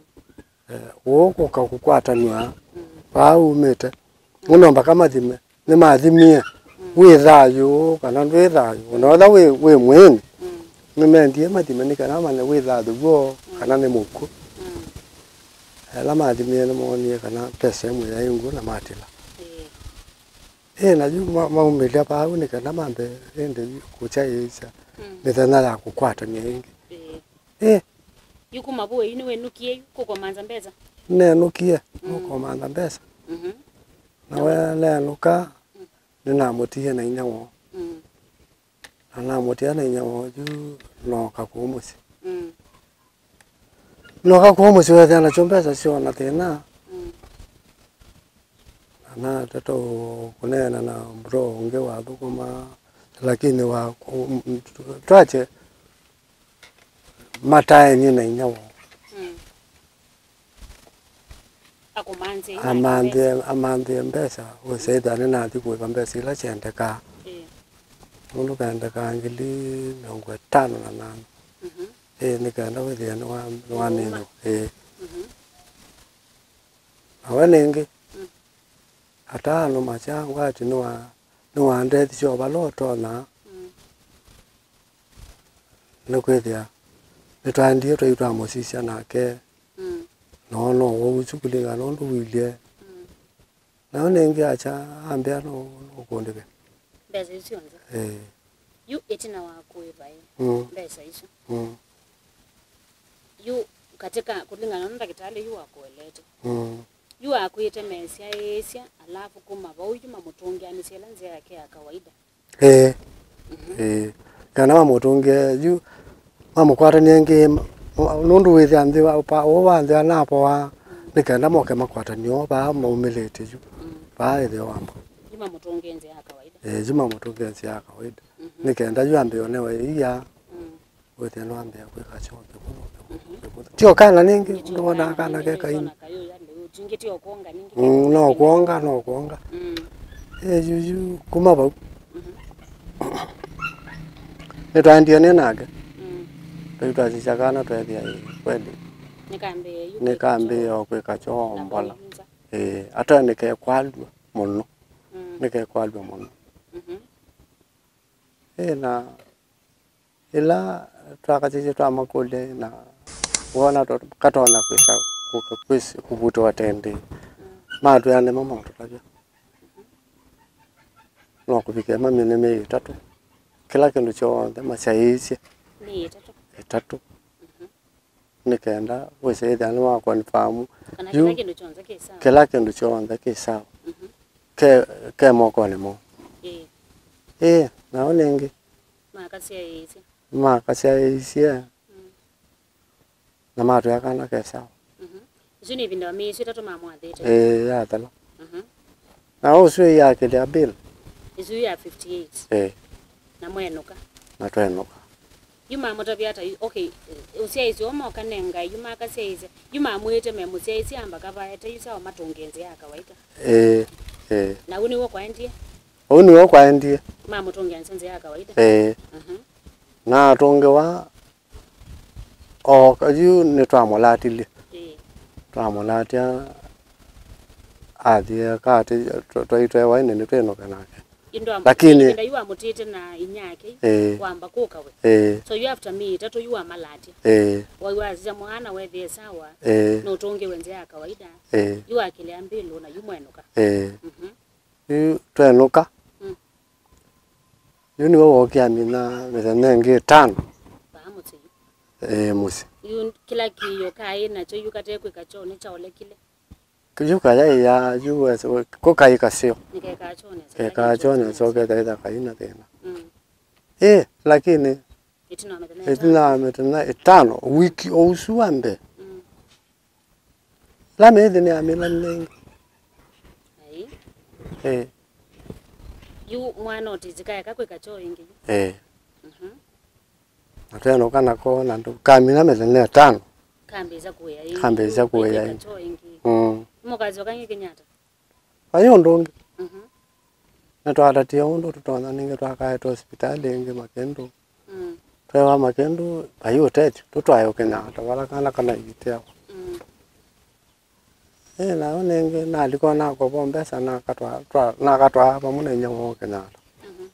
Eh, ũũ kũka kũkwatanw'a, mm, vaa umĩte. Nũndũ mpaka mathime, nĩmathimie. Mm. Wĩ thayũ, kana ndwĩ thayũ. Ona wetha wĩ, wĩ mwĩĩnĩ, mm, nĩmendie mathime nĩ kana mane wĩ thayũ w'o, mm, kana nĩ mũkw'ũ. Mm. Ela mathimie nĩmoonie kana mbesa ĩmwe yaĩ ngũũ na matila. Ĩĩ. Ĩĩ, na yu ma-, maumĩlya vau nĩ kana mambe ĩndĩ kũkyaĩĩsya, mm, mĩthenya ya kũkwatany'a ĩngĩ. Ĩĩ. Ĩ. Yu kuma vu yu nĩwĩnũkie yu kũkomanza mbesa? Nenũkie, mm, kũkomanza mbesa. Mhm. Na we nenũka, mm, nĩnamũtie na inya woo. Mm. Na namũtia na inya woo yu nooka kũu mũsyĩ. Mm. Nooka kũu mũsyĩ weethĩa nakyo mbesa syona thĩna. Mm. Na natata kũneena na bro ũngĩ wathũkũma, lakini wa, twakye mataenie na inya woo. Mm. Akũmanthie yu nake amanthe, mbesa. Amanthie mbesa, ũsethĩa nĩnathi kũĩva mbesa ila syendekaa. Ĩĩ. Nũndũ kendekaa ngili mĩongo ĩtano na nana. Mhm. Ĩĩ, nĩ kenda wĩthĩe nĩwa-, nĩwanĩnwa. Ĩĩ. Mhm. Na we nĩngĩ, mm, ata anũmasya ngwati nĩwa-, nĩwandethisye o vala ũtonya. Mm. Nĩkwĩthĩa nĩtwaendie twai twamũsisya nake. Mm. Na ona ũwau ũsu kũlingana na ũndũ ũilye. Mm. Na yo nĩngĩ akya ambĩa no, no ũkũndĩke. Mbesa isu syonthe? Ĩĩ. Yu ĩtina wa kũĩva ĩ, mm, mbesa isu. Mm. Yu katika, kũlingana na ndakĩtalĩ yu wakũelete. Mm. Yu akwĩte mesyaĩĩsya, alafu kuma vau yu mamũtũngĩanĩsya ĩla nzĩa yake ya kawaida. Ĩĩ. Mhm. Ĩĩ. Kana mamũtũngĩe yu, mamũkwatanie ĩngĩ, ma-, ma-, nũndũ wĩthĩa nthĩ wa, pa-, ũũ wa nthĩ anapoa, mm, nĩ kenda moke makwatanie o vaa maumĩlĩte yu. Mm. Vaa ĩtheo wamba. Yu mamũtũngĩe nzĩa ya kawaida. Ĩĩ, yu mamũtũngĩe nzĩa ya kawaida. Mhm. Nĩ kenda yu ambe onewe ĩia. Mm. Wĩthĩa nĩwambĩĩa kwĩka kyonthe kũno. Mhm. Ti o kana nĩngĩ, nĩwonaa kana ke kaini. Mm, no kwonga, no kwonga. Mm. Ĩ, yu, yu, kuma vau. Mhm. Nĩtwaendie nĩ nake. Mm. Twai twasisya kana tweethĩa, ĩ, kweli. Nĩkambĩĩe yu kwĩka kyoo. Nĩkambĩĩe o kwĩka kyoo mbola. Ĩ, ata nĩkekwalw'a mũno. Mm. Nĩkekwalw'a mũno. Mhm. Ĩ, na ĩla twakasisye twamakũlya na wona to-, katonya kwĩsa kũka kwĩs-, kũvutĩwa tendĩ, matwĩa nĩmo maũtũtavya. No kũvikĩa mamine myei ĩtatũ. Kĩla kĩndũ kyonthe masyaĩĩsye. Myei ĩtatũ? Ĩtatũ. Mhm. Nĩ kenda wĩse ĩthĩa nĩwa confirm. Kana yu kĩla kĩndũ kyonthe kĩ sawa. Kĩla kĩndũ kyonthe kĩ sawa. Mhm. Ke, ke mokonĩ moo. Ĩĩ. Ĩĩ, nao nĩngĩ. Makasyaĩĩsye. Makasyaĩĩsye. Mm. Na matwĩa kana ke sawa. Mhm. Ĩsu nĩ ĩvinda wa myei ĩsu ĩtatũ mamwathĩte? Ĩĩ, yathela. Mhm. Na ũsu ĩyakĩlya bill. Ĩsu ya fifty-eight. Ĩĩ. Na mwenũka? Na twenũka. Yu mamũtavya ata? Yu, okay, ũsyaĩĩsye ũũ moka ne Ngai, yu makasyaĩĩsya, yu mamwĩte memũsyaĩĩsya amba kavaete, yu sawa matũngĩe nzĩa ya kawaida? Ĩĩ, ĩĩ. Na ũu nĩw'o kwaendie? Ũu nĩw'o kwaendie. Mamũtũngĩanĩsya nzĩa ya kawaida? Ĩĩ. Mhm. Na atũngĩwa, o, yu nĩtwamũlatilye. Ĩĩ. Twamũlatya, athie katĩ, twa-, twaitwe waini nĩtwĩnũke nake. Ĩndĩ wa-, lakini ĩvinda yu wamũtĩte na inyake, ĩĩ, wamba kũka we. Ĩĩ. So yu after myei ĩtatũ yu wamalatya. Ĩĩ. Wai wasisya mwana wethĩe sawa, ĩĩ, nũtũngĩwe nzĩa ya kawaida. Ĩĩ. Yu akĩlea mbĩlũ na yu mwenũka. Ĩĩ. Mhm. Yu twenũka. Mm. Yu nĩwe wookie amina mĩthenya ĩngĩ ĩtano. Vaa mũsyĩ yu? Ĩĩ, mũsyĩ. Yu kĩla kĩĩo kaĩ nakyo yu kate kwĩka kyoo nĩkyaolekile? Yu kayaĩa, yu wes-, we-, kũkaĩ kaseo. Nĩkekaa kyoo nesa, kekaa kyoo nesa, ũketha ĩtha kaina thĩna. Mm. Ĩ, lakini ĩtina wa mĩthenya ĩtano, wiki o ũsu wa mbee, mm, Ĩla mĩĩthi nĩyamĩlanile ĩngĩ. Ai. Ĩĩ. Yu mwana ũtĩsĩ kaeka kwĩka kyoo ĩngĩ yu? Ĩĩ. Mhm. Na twenũka nako na ndũ-, kamina mĩthenya ĩtano. Kambĩĩsya kũĩa ĩngĩ. Kambĩĩsya kũĩa ĩngĩ. Kwĩka kyoo ĩngĩ. Mm. Mũkasyoka ĩngĩ Kenyatta? Vai ũndũ ũngĩ. Mhm. Nĩtwatatie ũndũ tũtonya nĩngĩ twakaetwe sivitalĩ ĩngĩ Makĩndũ. Mm. Twewa Makĩndũ, vai ũtethyo, tũtwae Kenyatta, vala kana kana iiteawa. Mm. Ĩ, nayo nĩngĩ nalika nakovo mbesa, nakatwaa, twa-, nakatwaa vamwe na inyia woo Kenyatta. Mhm.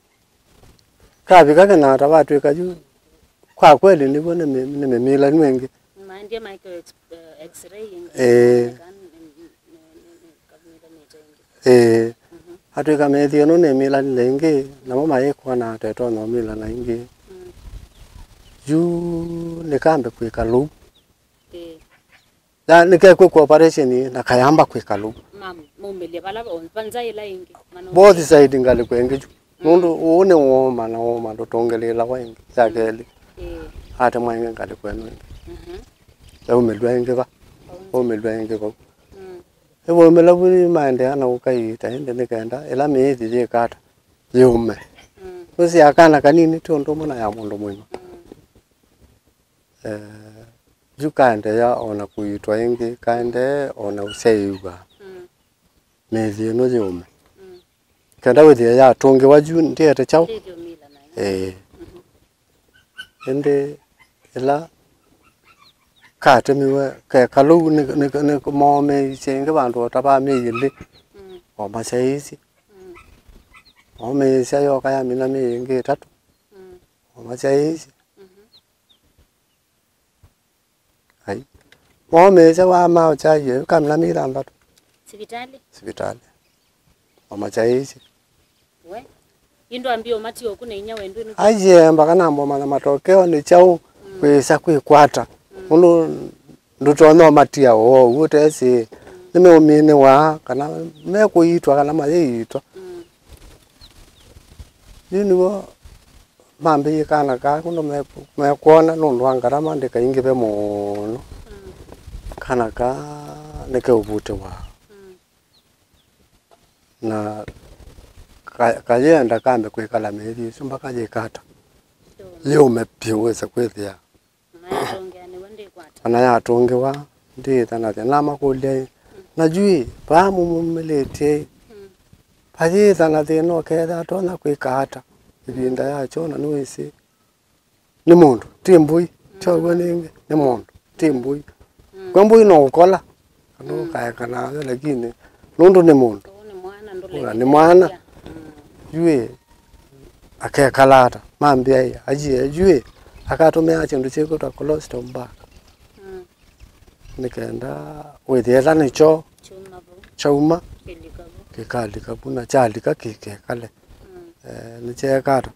Kavika Kenyatta vatwĩka yu, kwa kweli nĩw'o nĩ mĩ-, nĩ mĩmĩlanu ĩngĩ. Maendie maĩkĩwe ex-, eh, x-ray ĩngĩ, ĩĩ, kana nĩ, nĩ, nĩ, nĩ, nĩ kamĩlanĩte ĩngĩ. Ĩĩ. Mhm. Atwĩka mĩĩthi ĩno nĩmĩlanile ĩngĩ, namo mayĩkwona ta ĩtonya ũmĩlana ĩngĩ. Mm. Yu nĩkambe kwĩka lũu. Ĩĩ. Ya, nĩkekwĩkwa operation na kayamba kwĩka lũu. Mam-, maumĩlye vala o-, va nza ĩla ĩngĩ, mana both side ngalĩko ĩngĩ yu. Mm. Nũndũ ũũ nĩ woma na woma ndũtũngĩlĩĩlawa ĩngĩ ya kelĩ. Ĩĩ. Atemwa ĩngĩ ngalĩko ĩno ĩngĩ. Mhm. Yaumĩlw'a ĩngĩ va. Vau nza. Yaumĩlw'a ĩngĩ vau. Mm. Ĩvũmĩla vu maendeea na ũka iita ĩndĩ nĩ kenda ĩla mĩĩthi yĩka ata yĩũme. Mm. Nũsĩ ya kana kanini ti ũndũ ũmwe na ya mũndũ mũima. Mm. Eh, yu kaendeea o na kũiitwa ĩngĩ, kaendee o na ũsyaĩĩw'a. Mm. Mĩĩthi ĩno yĩũme. Mm. Kenda wĩthĩe yatũngĩwa yu ndĩete kyaũ? Ndĩthĩũmĩla nayo. Ĩĩ. Mhm. Ĩndĩ ĩla katemiwe keka lũu nĩ, nĩ, nĩ moomeisye ĩngĩ vandũ o ta va myei ĩlĩ. Mm. O masyaĩĩsye. Mm. Moomeisya yoka yamina myei ĩngĩ ĩtatũ. Mm. O masyaĩĩsye. Mhm. Ai. Moomeesya wa maũkyaie kamila mĩthanthatũ. Sivitalĩ? Sivitalĩ. O makyaĩĩsye. We. Yu ndwambie ũmatia ũku na inya wendu ĩnu. Aiye, mbaka namba ũmanya matokeo nĩ kyaũ. Mm. Kwĩsa kwĩkwata. Mm. Ũndũ ndũtonya ũmatia ũwau ũtesĩ. Mm. Nĩmeũminĩwa kana mekũiitwa kana mayĩiitwa. Mm. Yu nĩw'o mambĩie kana kaa kũndũ meku-, mekwona nũndũ wa ngarama ndĩkaingĩve mũno. Mm. Kana kaa nĩkeũvutĩwa. Mm. Na ka-, kayĩenda kambe kwĩkala mĩĩthi ĩsu mpaka yĩkata. Yũme. Yũme vyũ wĩse kwĩthĩa. Ona yatũngĩa nĩw'o ndĩkwata. Ona yatũngĩwa, ndĩĩtha na thĩna. Namakũlya-ĩ, na yu-ĩ, vaa mũmumĩlĩtye-ĩ, mm, vayĩĩtha na thĩna ũkethĩa atonya kwĩka ata ĩvinda ya kyoo, na nĩwĩsĩ nĩ mũndũ, ti mbũi, ti ũw'o nĩngĩ, nĩ mũndũ, ti mbũi. Mm. Kwĩ mbũi no ũkola, kana, mm, ũkaeka nayo, lakini nũndũ nĩ mũndũ. Ũũ nĩ mwana, ndũlekete. Ũla nĩ mwana. Mm. Yu-ĩ, akekala ata? Mambĩa-ĩ, ayie, yu-ĩ, akatũmĩaa kĩndũ kyĩkwĩtwa colostrum bag. Mm. Nĩ kenda wĩthĩe ĩla nĩkyo. Kyuma vu. Kyauma. Kĩlika vu. Kĩkalika vu, na kyalika kĩkekale. Mm. Eh, nĩkyeeka ata?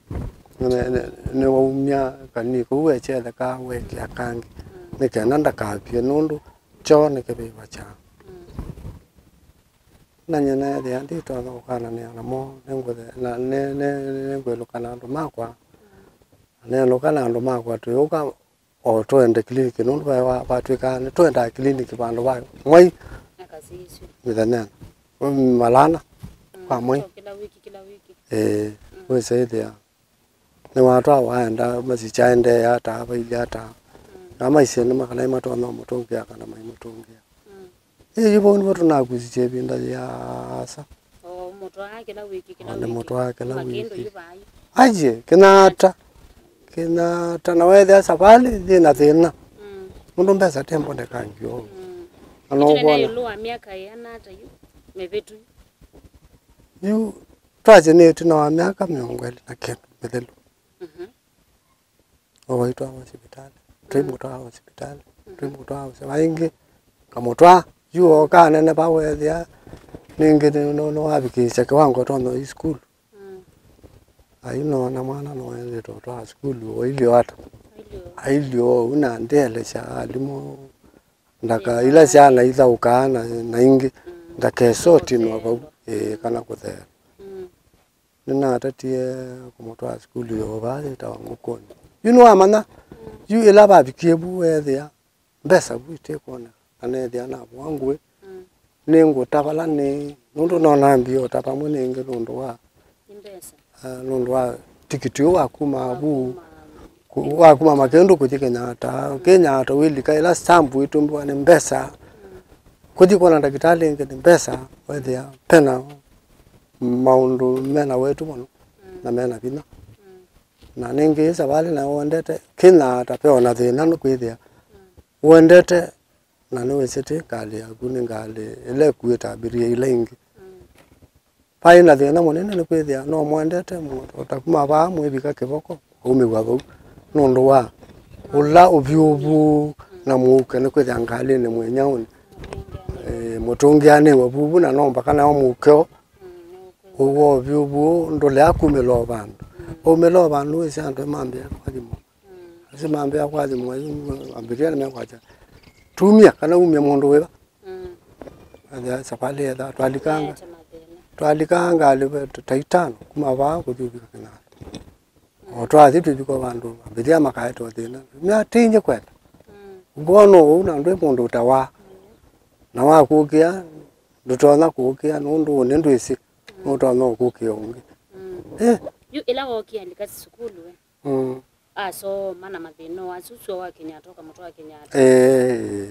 Nĩ, nĩ, nĩwaumya kani kũu wekyetheka wekĩa kangĩ. Mm. Nĩ kenda ndakavye nũndũ kyoo nĩkĩvĩvwa kyaa. Mm. Na nyie neethĩa nditonya kũkananĩa namo, nĩngũthe-, na nĩ, nĩ, nĩ, nĩngwĩlũka na andũ makwa. Neenũka na andũ makwa twĩũka o twende clinic, nũndũ va-, va-, vatwĩkaa nĩtwendaa clinic vandũ va mwai. Akasisyo. Mĩthenyanĩ. Mm, malana. Mm, kwa mwai. Kyo kĩla wiki, kĩla wiki. Ĩĩ, mm, wĩsĩ ĩthĩa. Nĩwatwawa aenda, masikyaendee ata, vailye ata. Mm. Na maisye nĩma kana imatonya ũmũtũngĩa kana maimũtũngĩa. Mm. Ĩ, yu vau nĩvo tũnakusisye ĩvinda yĩasa. O, mũtwaa kĩla wiki, kĩla wiki. Nĩmũtwaa kĩla wiki. Makĩndũ yu vaa yu. Aiye, Kenyatta. Kenyatta, na wethĩa savalĩ yĩ na thĩna. Mm. Nũndũ mbesa ti mbonekangi ũu. Mm. Na no ũkwona. Ĩtũnena ĩũlũ wa myaka ĩana ata yu mĩvĩtu? Yu twasye nĩ ĩtina wa myaka mĩongo ĩlĩ na kenda mĩthelu. Mhm. O waitwawa sivitalĩ. Mm. Twaimũtwaa o sivitalĩ. Mhm. Twaimũtwaa o sivitalĩ. Aingĩ, kamũtwaa. Yu oka anene vau ethĩa. Nĩngĩ nĩ, nĩ, nĩwavikĩĩsya kĩwango tonya ĩ sukulu. Mm. Ai nona mwana noendete ũtwaa sukulu, oilyo ata? Oilyo. Ailyo ũu na ndĩelesya alimũ. Ndaka ila syana ithaũkaa na, na ingĩ. Mm. Ndakesotinwa vau. Ĩĩ, kana kũtheela. Mm. Nĩnatatie kũmũtwaa sukulu ya ũvaa yĩtawa Ngũkũnĩ. Yu nĩwamanya, yu ĩla vavikie vu weethĩa mbesa vu itikwoneka, na neethĩa navoa ngũĩ, nĩngũta vala nĩ, nũndũ no nambie ũta vamwe nĩngĩ nũndũ wa, nĩ mbesa. Ah, nũndũ wa tikiti ũũ wa kuma vu, kuma ku-, wa kuma Makindu kũthi Kenyatta. Kenyatta wĩlika ĩla stamp ĩtũmĩwa nĩ mbesa. Kũthi kwona ndakĩtalĩ ĩngĩ nĩ mbesa, wethĩa pena maũndũ mena wetu mũno na mena vinya. Na nĩngĩ savalĩ nayo wendete Kenyatta, pe ona thĩna nũkwĩthĩa wendete, na nĩwĩsĩ ti ngalĩ yaku, nĩ ngalĩ ĩla ĩkuĩte abiria ila ingĩ. Vai na thĩna mũnene nĩkwĩthĩa no mwendete mũndũ, o ta kuma vaa mwĩvika kĩvoko, aumĩw'a vau, nũndũ wa ũla ũvyũvu na mũuke, nĩkwĩthĩa ngalĩnĩ mwĩ nyaũnĩ. Eh, mũtũngĩanĩwe vuvu na no mbaka nao mũuke o. Ũw'o ũvyũvu ũũ ndũlea kumĩla o vandũ. Umĩla o vandũ wĩsĩ andũ mambĩa kwathimwa. Asu mambĩa kwathimwa, yu ambĩlĩla nĩmekwasya, "Tumia kana umie mũndũ wĩva?" Athĩa savalĩ etha, twalikanga. Twalikaa ngalĩ ve ta itano, kuma vaa kũthi ũvika Kenyatta. O twathi twĩvika vandũ, ambĩlĩla makaete o thĩna. Mĩatĩnye kwenda. Ngwona ũu na ndwĩ mũndũ ũtawa. Na wakũkĩa, ndũtonya kũkĩa, nũndũ ũnĩ ndwĩsĩ. Nũtonya ũkũkĩa ũngĩ. Eh. Yu ĩla wookie alika sukulu, we? Mm. Asoma na mathĩna asu, sua wa Kenyatta, ũkamũtwaa Kenyatta. Eh.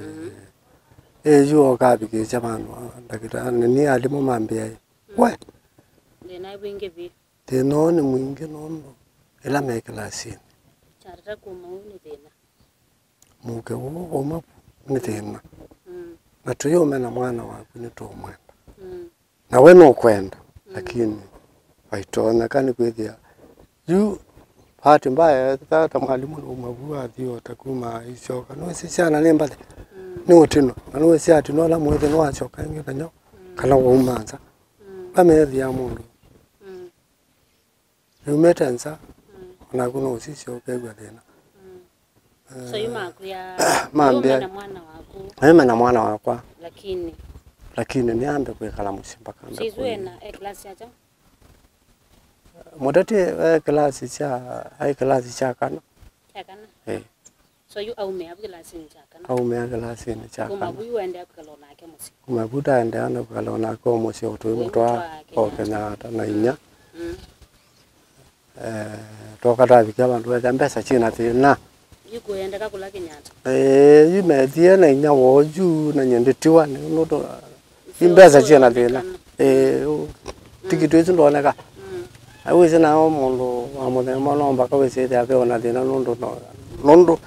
Eh, yu okavikĩsya vandũ, ah, ndakĩtalĩ, nĩ alimũ mambĩa, "We." Thĩna wingĩ vi. Thĩna ũũ nĩ mwingĩ nũndũ ĩla me kĩlasinĩ. Kyatata kuma ũu nĩ thĩna. Mũuke ũũ wauma vu nĩ thĩna. Mm. Na tũyĩũmena mwana waku nĩtũũmwenda. Mm. Na we nũkwenda, lakini vaitonyeka nĩkwĩthĩa. Yu bahati mbaya, ta, ta mwalimũ nũuma vu athi o ta kuma isyoka. Nĩwĩsĩ syana nĩ mbathi. Mm. Nĩ ũtino. Na nĩwĩsĩ atino ala mwĩthĩ nĩwasyoka ĩngĩ nany'o, kana wauma nza. Mm. Vamethĩa mũndũ. Mm. Yumĩte nza, onaku no ũsisye ũkew'a thĩna. So yu makwĩa, mambĩa, "Yume na mwana waku." Yume na mwana wakwa. Lakini. Lakini nĩambe kwĩkala mũsyĩ mpaka ambe. Sisu kũi- ena, e class ya kyaũ? Mũteti e class sya, ai class sya kana. Sya kana? Eh. So yu aumĩa vu kĩlasinĩ kya kana? Aumĩa kĩlasinĩ kya kana. Kuma vu yu waendeea kwĩkala o nake mũsyĩ? Kuma vu taendeea na kwĩkala o nake o mũsyĩ, o tũimũtwaa o Kenyatta na inya. Mm. Eh, twoka twavikia vandũ wetha mbesa syĩ na thĩna. Yu kũendeka kũla Kenyatta? Eh, yu methie na inya woo yu na nyie ndĩtiwa nĩ nũndũ Yu mbesa syĩ na thĩna. Ĩĩ, ũ, tikiti ĩsu ndoneka. Mm. Na wĩsĩ nao mũndũ wa mũthemba no mbaka wĩsĩ ĩthĩa ve ona thĩna nũndũ no, nũndũ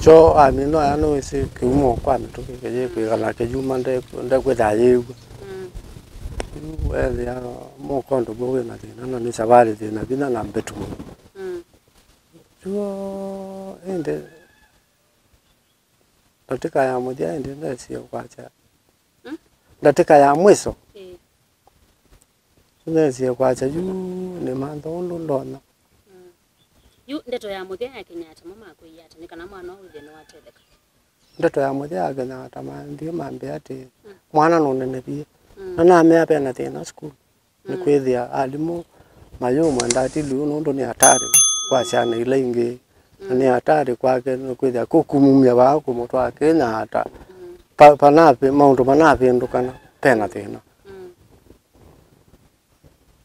kyo amino aya nĩwĩsĩ kĩumo kwa mĩtũkĩ kĩyĩkwĩka na kĩyuma nde-, ndekwĩthaa yĩw'a. Mm. Yu wethĩa mũkondo guo wĩ na thĩna na nĩ savalĩ thĩna vinya na mbetu mũno. Mm. Chuo ĩndĩ ndatĩka ya mũthya ĩndĩ ndesie kwakya. Mm? Ndatĩka ya mwiso. Ĩĩ. Nesie kwakya yu nĩmantha ũndũ ndonya. Mm. Yu ndeto ya mũthya ya Kenyatta mo makwĩie ata nĩ kana mwana ũũ wĩthĩe nĩwatetheka? Ndeto ya mũthya ya Kenyatta manthie mambĩa atĩ, mm, mwana nũnenevie. Mm. Na namea vena thĩna sukulu. Mm. Nĩkwĩthĩa alimũ mayũmwenda atili ũũ nũndũ nĩ hatari kwa syana ila ingĩ. Na nĩ hatari kwake nĩkwĩthĩa kũkumumya vaa kũmũtwaa Kenyatta. Mm. Pa-, panavi-, maũndũ manavĩndũkana, pena thĩna. Mm.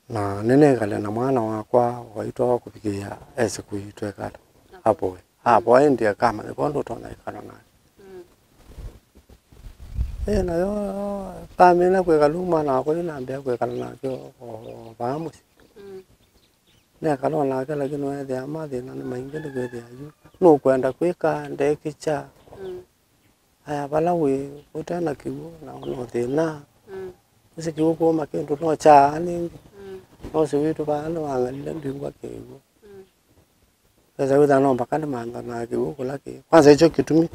Na nĩnekale na mwana wakwa waitwawa kũvikĩĩa esĩ kũitwekala. Apoe. Apoe ĩndĩ akamanya kwondũ ũtonya ĩkala nake. Mm. Ĩ, nayo pamina kwĩkala mwana wakwa yu nambĩa kwĩkala nake o, o, o vaa mũsyĩ. Mm. Nekala o nake, lakini weethĩa mathĩna nĩ maingĩ nĩkwĩthĩa yu nũkwenda kwĩka ndekĩkya. Mm. Aya, vala wĩ ũte na kĩw'ũ na no thĩna. Mm. Ũsĩ kĩw'ũ kũũma kĩndũ no kyaa nĩngĩ. Mm. No ũsĩ witũ vaa nĩwang'alile ndwingwa kĩw'ũ. Mm. Esa wĩthĩa no mpaka nĩmantha na kĩw'ũ kũla kĩ. Kwanza ĩkyo kĩtumi.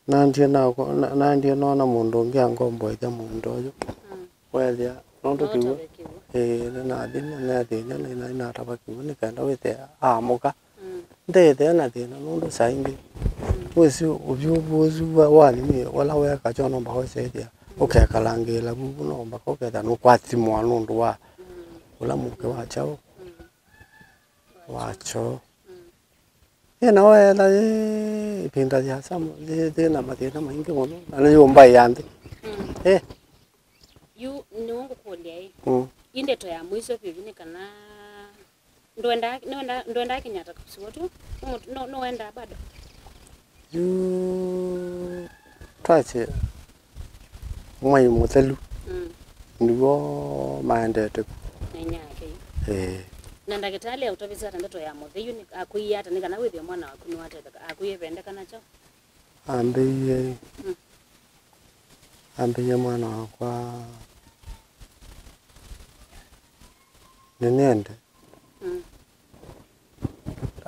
Nandie na, na, nandie noona mũndũ ũngĩ angomboethya mũũnda ũyũ. Mm. Weethĩa, nũndũ kĩw'ũ, ĩĩ, nĩnathi, nĩnathĩny'a, nĩna-, nĩnatava kĩw'ũ nĩ kenda wĩthĩa aamũka. Mm. Ndethĩa na thĩna, nũndũ saa ingĩ, mm, wĩsĩ ũvyũvu ũsu wa, wa nini, ũla weka kyo no mpaka ũsethĩa, mm, ũkekalangĩĩla vuvu, no mpaka ũkethĩa nũkwathimwa nũndũ wa, mm, ũla mũuke wa kyaũ. Mm. Wa kyoo. Mm. Ĩ, na weetha yĩ ĩvinda yĩasa yĩ, yĩ na mathĩna maingĩ mũno, na nĩyũmbaĩa nthĩ. Mm. Eh. Yu nĩwe ngũkũlya ĩ. Mm. Ĩ ndeto ya mũisyo vyũ nĩ kana ndwendaa, nĩwendaa, ndwendaa Kenyatta kũsiwa tu? Nũ-, nũ-, nũwendaa bado? Yu twasye Mwai Mũthelu. Mm. Nĩw'o maendete ku. Nenya ake. Eh. Na ndakĩtalĩ aũtavisye ata ndeto ya mũtheu, nĩ akwĩie ata nĩ kana wĩthĩe mwana waku nĩwatetheka? Akwĩie vendeka nakyo? Ambĩie, mm, ambĩie mwana wakwa nĩnĩende. Mm.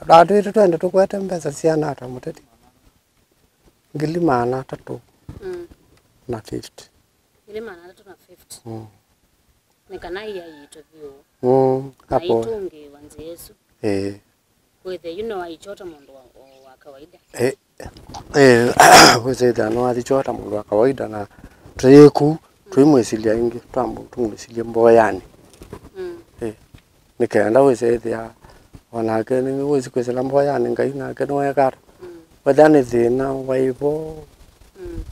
Twĩtũ twende tũkwete mbesa siana ata mũteti? Ngili maana atatũ, mm, na fifty. Ngili maana atatũ na fifty. Mm. Nĩ kana iaiitwe vyũ. Mm, na apo itũngĩĩwa nzĩa ĩsu. Ĩĩ. Wĩthĩa yu no aikyota mũndũ wa, wa kawaida. Ĩĩ, ĩĩ, wĩsĩthĩa no athikyota mũndũ wa kawaida, na twĩku, mm, twĩmwĩsilya ĩngĩ, twambu tũmwĩsilye mboyanĩ. Mm. Ĩĩ. Nĩ kenda wĩsĩthĩa o nake nĩ wĩsĩ kwĩsĩla mboyanĩ Ngai nake nĩwekata. Mm. Wetha nĩ thĩna waĩ vo, mm,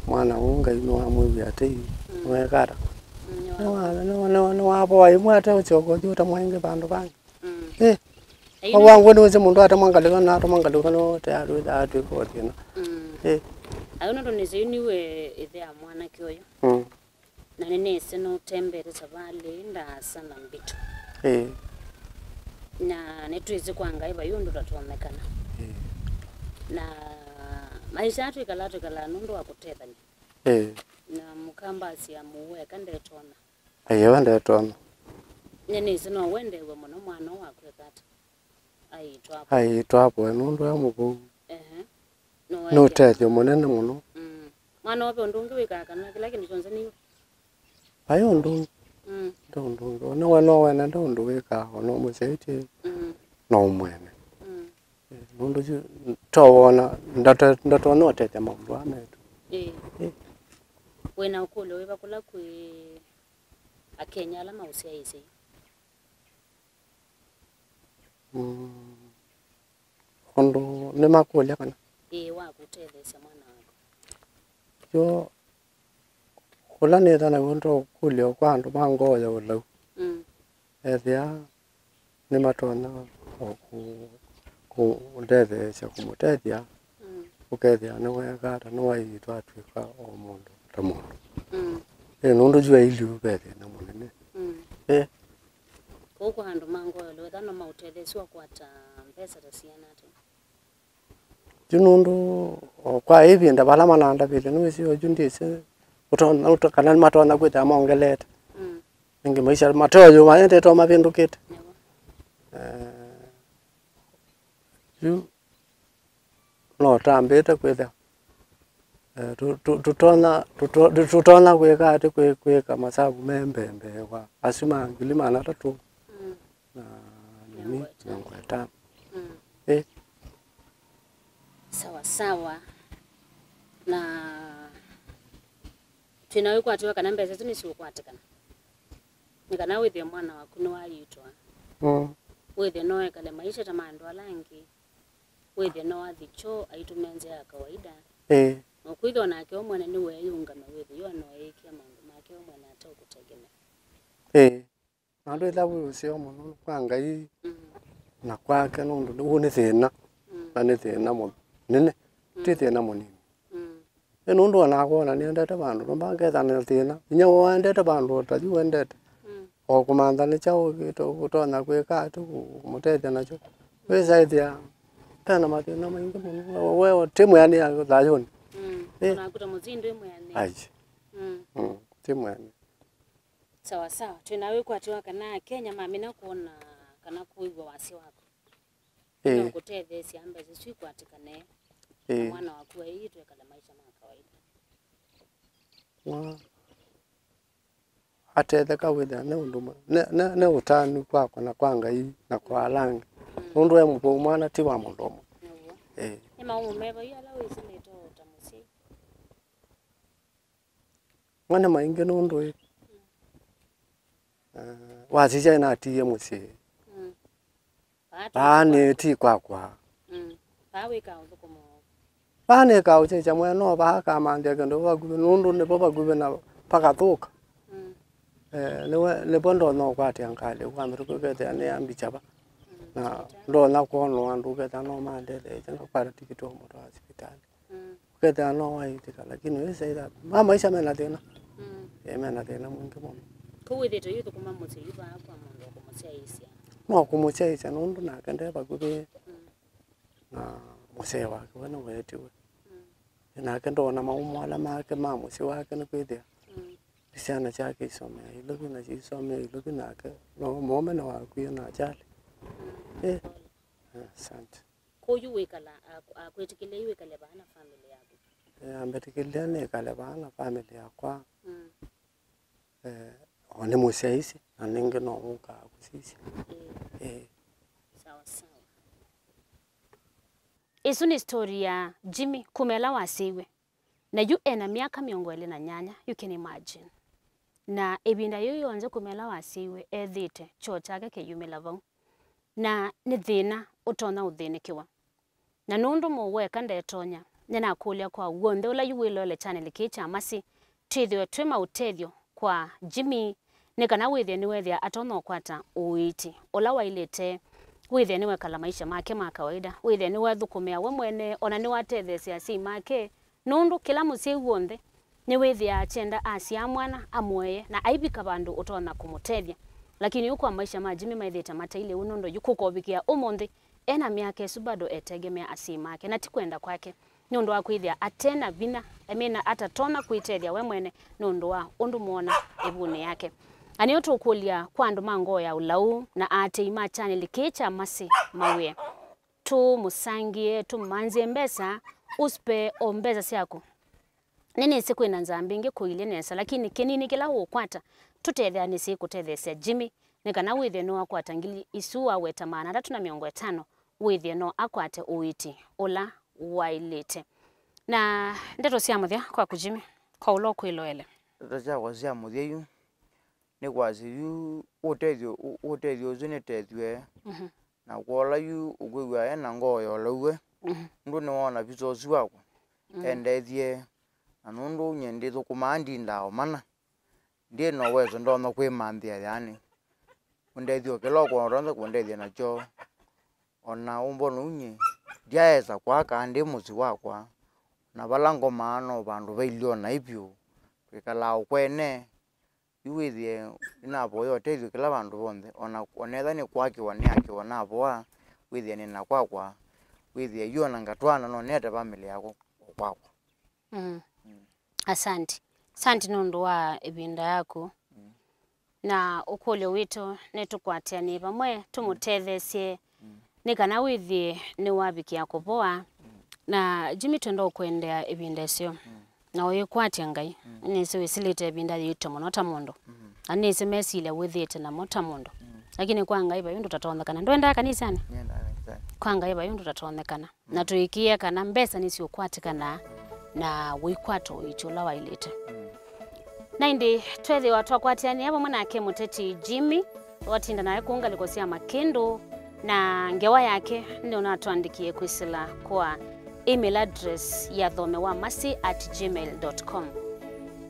mwana ũũ Ngai nĩwamwĩw'a atei, mm, nĩwekata. Mm, nĩwa-, nĩwa-, nĩwa-, nĩwavoa ĩmwe ate ũsyoka ũthi ũtemwa ĩngĩ vandũ vangĩ. Mm. Eh. Ayu nĩ- Wawangwe nĩwĩsĩ mũndũ atemwa ngalĩko na atemwa ngalĩko no tayari wĩthaa atwĩka o thĩna. Mm. Eh. Ayu nũndũ nĩsĩ yu nĩwe ĩthe ya mwanake ũyũ. Mm. Na nĩnĩsĩ nũtembete savalĩ ndaasa na mbito. Ĩĩ. Na nĩtwĩsĩ kwa Ngai vai ũndũ ũtatonyekana. Ĩĩ. Na maisha aa twĩkalaa, twĩkalaa nũndũ wa kũtethany'a. Ĩĩ. Na mũkamba asya mũu eka ndetona. Ĩĩ, we ndetona. Nĩnĩsĩ no wendeew'e mũno mwana ũũ waku eka ata. Aitwa apo. Aitwa apo, nũndũ e mũvũu. Ehe. Nĩ ũtethyo mũnene mũno. Mm. Mwana ũũ ve ũndũ ũngĩ wĩkaa kana kĩla kĩndũ kyonthe nĩ yu? Vai ũndũ ũngĩ. Mm. Nde ũndũ ũngĩ. Nĩwe no wene nde ũndũ wĩkaa, o no mũsyaĩtye, mm, no mwene. Mm. Eh, nũndũ yu, to wona, ndoto, ndoto no ũtethya maũndũ aa metũ. Ĩĩ. Ĩĩ. Wĩna ũkũlyo wĩva kũla kwĩ Akenya ala maũsyaĩĩsye yu? Mm. Ũndũ nĩmakũlya kana? Ĩĩ, wa kũtetheesya mwana waku. Yo, ũla nĩtha naw'o nĩ ũkũlyo kwa andũ ma ngoo ya ũlau. Mm. Ethĩa nĩmatonya o kũ-, kũndetheesya kũmũtethya, mm, ũkethĩa nĩweeka ata, nĩwaiitwa atw'ĩka o mũndũ ta mũndũ. Mm. Ĩ, nũndũ yu ailyu ve thĩna mũnene. Mm. Ĩ. Kũu kwa andũ ma ngoo ya ũlau, ethĩwa no maũtetheesye ũkwata mbesa ta siana ata? Yu nũndũ o kwa ĩvinda vala manandavĩte, nĩwĩsĩ oyu ndĩsĩ ũtona, ũto-, kana nĩmatonya kwĩthĩa mongelete. Mm. Nĩngĩ maisha matoyo maendete o mavĩndũkĩte. Nĩw'o. Eh, yu no ũtambĩte kwĩthĩa, eh, tũ-, tũ-, tũtonya, tũto-, tũtonya kwĩka atĩ kwĩ-, kwĩka masavu me mbee mbee wa asu ma ngili maana atatũ. Mm. Na nini, mĩongo ĩtano. Mĩongo ĩtano. Mm. Ĩ. Sawa sawa. Na twĩna wĩkwatyo kana mbesa isu nĩsiũkwatĩkana? Nĩ kana wĩthĩe mwana waku nĩwaiitwa. Mm. Wĩthĩe no ekale maisha ta ma andũ ala angĩ. Wĩthĩe no athi kyoo aitũmĩa nzĩa ya kawaida. Ĩĩ. Na ũkwĩthĩwa nake we mwene nĩweeyũngama wĩthĩe yu anoeĩkĩa maũndũ make we mwene ateũkũtegemea. Ĩĩ. Na ndwĩthĩa wĩ ũseo mũno kwa Ngai, mm, na kwake, nũndũ ũũ nĩ thĩna, mm, na nĩ thĩna mũnene, mm, ti thĩna mũnini. Mm. Ĩ nũndũ o nakwa ona nĩendete vandũ, nũmba ngethana na thĩna. Vinya ũendete vandũ o ta yu wendete. Mm. O kũmantha nĩ kyaũ kĩto-, ũtonya kwĩka atĩ kũmũtethya nakyo. Wĩsaĩthĩa, vena mathĩna maingĩ mũno. We, we, ti mwĩanĩe thayũnĩ. Mm. Ĩ. Onaku ta mũsyai ndwĩ mwĩanĩe. Ai. Mm. Mm, ti mwĩanĩe. Sawa sawa. Twĩna wĩkwatyo wa kana Akenya mamina kwona kana kũĩw'a wasya waku. Ĩĩ. No kũtetheesya mbesa isu ikwatĩkane na, ĩĩ, mwana waku aiitwe ekale maisha ma kawaida. Mwa-, atetheka wĩthĩa nĩ ũndũ mwe-, nĩ, nĩ, nĩ ũtanu kwakwa na kwa Ngai na kwa ala angĩ. Mm. Nũndũ e mũvou mwana ti wa mũndũ ũmwe. Nĩw'o. Ĩĩ. Nĩ maũmũ meva yu ala wĩsĩlĩte o ta mũsyai? Mwa nĩ maingĩ nũndũ ĩ, eh, wasisya natiie mũsyĩ. Mm. Vaa nĩ ti kwakwa. Mm. Vaa wĩkaa ũthũkũma ũũ. Vaa nĩkaũkyakya mwene, no vaa akamanthĩa kĩndũ vakuvĩ, nũndũ nĩvo vakuvĩ na pakathũka. Mm. Eh, nĩwe, nĩvo ndonya ũkwatĩa ngalĩ, kwa mĩtũkĩ ũkethĩa nĩ ya mbikyava. Mm. Na ndonya kwonwa andũ ũkethĩa no mandetheesya, ngakwata tikiti wa mũtwaa sivitalĩ. Mm. Ũkethĩa no waĩtĩka, lakini wĩsaĩtha ma maisha mena thĩna. Mm. Eh, mena thĩna mwingĩ mũno. Kũu wĩthĩtwe ũithũkũma mũsyĩ yu vaa kwa mũndũ wa kũmũsyaĩĩsya? No kũmũsyaĩĩsya nũndũ nake nde vakuvĩ. Mm. Na mũsee wake we nĩweetiwe. Mm. Nake ndoona maũmũ ala make ma mũsyĩ wake nĩkwĩthĩa. Mm. Nĩ syana syake isomea ilovi, nasyo isomea ilovi, nake no mũũme nĩwakwie na ajali. Mm. Eh, asante. Kwoou wĩkala, ak-, akwĩtĩkĩlya yu wĩkale vaa na family yaku? Eh, ambĩtĩkĩlya nĩkale vaa na family yakwa. Mm. Eh, o nĩ mũsyaĩĩsya, na nĩngĩ no ũkaa kũsisya. Ĩĩ. Ĩĩ. Sawa sawa. Ĩsu nĩ story ya Jimmy kuma ĩla wasyaiwe. Na yu ena myaka mĩongo ĩlĩ na nyanya, you can imagine. Na ĩvinda yĩu yonthe kuma ĩla wasyaiwe, ethĩĩte kyoo kyake kĩyumĩla vau. Na nĩ thĩna ũtonya ũthĩnĩkĩwa. Na nũndũ mũweka ndetonya, nĩnakũlya kwa w'onthe ũla yu wĩloele chaneli kĩĩ kya Masĩ, twĩthĩwe twĩ maũtethyo kwa Jimmy, nĩ kana wĩthĩe nĩwethĩa atonya ũkwata ũiiti ũla waĩlĩte, wĩthĩe nĩwekala maisha make ma kawaida, wĩthĩe nĩwethũkũmĩa we mwene, ona nĩwatetheesya asyai make, nũndũ kĩla mũsyai w'onthe nĩwĩthĩaa akyenda asyaa mwana amũee na aivika vandũ ũtonya kũmũtethya. Lakini yu kwa maisha ma Jimmy maĩthĩte matailye ũu, nũndũ yu kũkovikĩa ũmũnthĩ, ena myaka ĩsu bado etegemea asyai make, na ti kwenda kwake, nĩ ũndũ wa kwĩthĩa ate na vinya, I mean, atatonya kwĩtethya we mwene nĩ ũndũ wa ũndũ mwona ĩvunĩ yake. Na nĩyo tũkũlya kwa andũ ma ngoo ya ũlau na aatĩĩi ma chaneli kĩĩ kya Masĩ mawĩe, tũmũsangĩe, tũmũmanthĩe mbesa, ũspee o mbesa syaku. Nĩnĩsĩ kwĩna nzaa mbingĩ kũilye nesa, lakini kĩnini kĩla ũũkwata, tũtetheanĩsye kũtetheesya Jimmy, nĩ kana wĩthĩe nĩwakwata ngili isu waweta maana atatũ na mĩongo ĩtano, wĩthĩe no akwate ũiiti ũla waĩlĩte. Na ndeto sya mũthya kwaku Jimmy, kwa ũla ũkwĩloele? Ndeto syakwa sya mũthya yu nĩ kwasya yu ũtethyo, ũ-, ũtethyo ũsu nĩtethw'e. Mhm. Na kwola yu ũkwĩw'a e na ngoo ya ũlau we, mhm, nũndũ nĩwoona visa ũsu wakwa, mm, endethye, na nũndũ nyie ndĩthũkũmaa ndindaa o mana, ndĩ na ũwezo ndonya kwĩmanthĩa, yani, ũndethyo kĩla ũkwona ũtonya kũndethya nakyo. O na ũmbona ũu nyie ndyaesa kwaa kaa ndĩ mũsyĩ wakwa, na vala ngomaa no vandũ vailyĩ o naĩ vyũ, twĩkalaa o kwene. Yu wĩthĩe nĩnavoya ũtethyo kĩla vandũ vonthe, o na, o na ethĩwa nĩ kwakĩwa nĩakĩwa navoa, wĩthĩe nĩ na kwakwa, wĩthĩe yu o na ngatwaana no nĩete vamĩlĩ yakwa o kwakwa. Mm. Mm. Asante. Asante nũndũ wa ĩvinda yaku. Mm. Na ũkũlyo witũ nĩ tũkwatĩanĩe vamwe, tũmũtetheesye, mm, nĩ kana wĩthĩe nĩwavikĩa kũvoa. Mm. Na Jimmy, twenda ũkũendea ĩvinda ĩseo. Mm. Na ũyĩkwatya Ngai. Mm. Nĩsĩ wĩsĩlĩte ĩvinda yĩito mũno ta mũndũ. Mm. Na nĩsĩ mesilya wĩthĩĩte namo ta mũndũ. Mm. Lakini kwa Ngai vai ũndũ ũtatonyekana. Ndwendaa kanisanĩ? Nĩendaa kanisanĩ. Kwa Ngai vai ũndũ ũtatonyekana. Mm. Na tũĩkĩĩe kana mbesa nĩsiũkwatĩkana na ũikwata ũiiti ũla waĩlĩte. Mm. Na ĩndĩ tweethĩwa twakwatĩanĩa vamwe nake mũteti Jimmy, watinda nawe kũu ngalĩko sya Makĩndũ, na ngewa yake nĩyo natũandĩkĩe kwĩsĩla kwa email address ya thome wa masĩ at gmail dot com.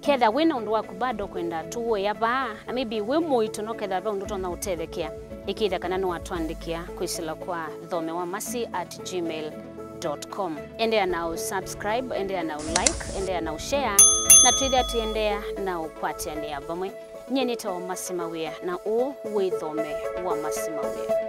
Ketha wĩ na ũndũ waku bado kwenda tũũĩa vaa, na maybe wĩ mũito no ketha ve ũndũ ũtonya ũtethekea, ĩkĩĩthya kana nĩwatũandĩkĩa kwĩsĩla kwa thome wa masĩ at gmail dot com. Endeea na ũ subscribe, endeea na ũ like, endeea na ũ share, na twĩthĩa tũiendeea na ũkwatĩanĩa vamwe. Nyie nĩtawa Masĩ Mawĩa, na ũũ wĩ thome wa Masĩ Mawĩa.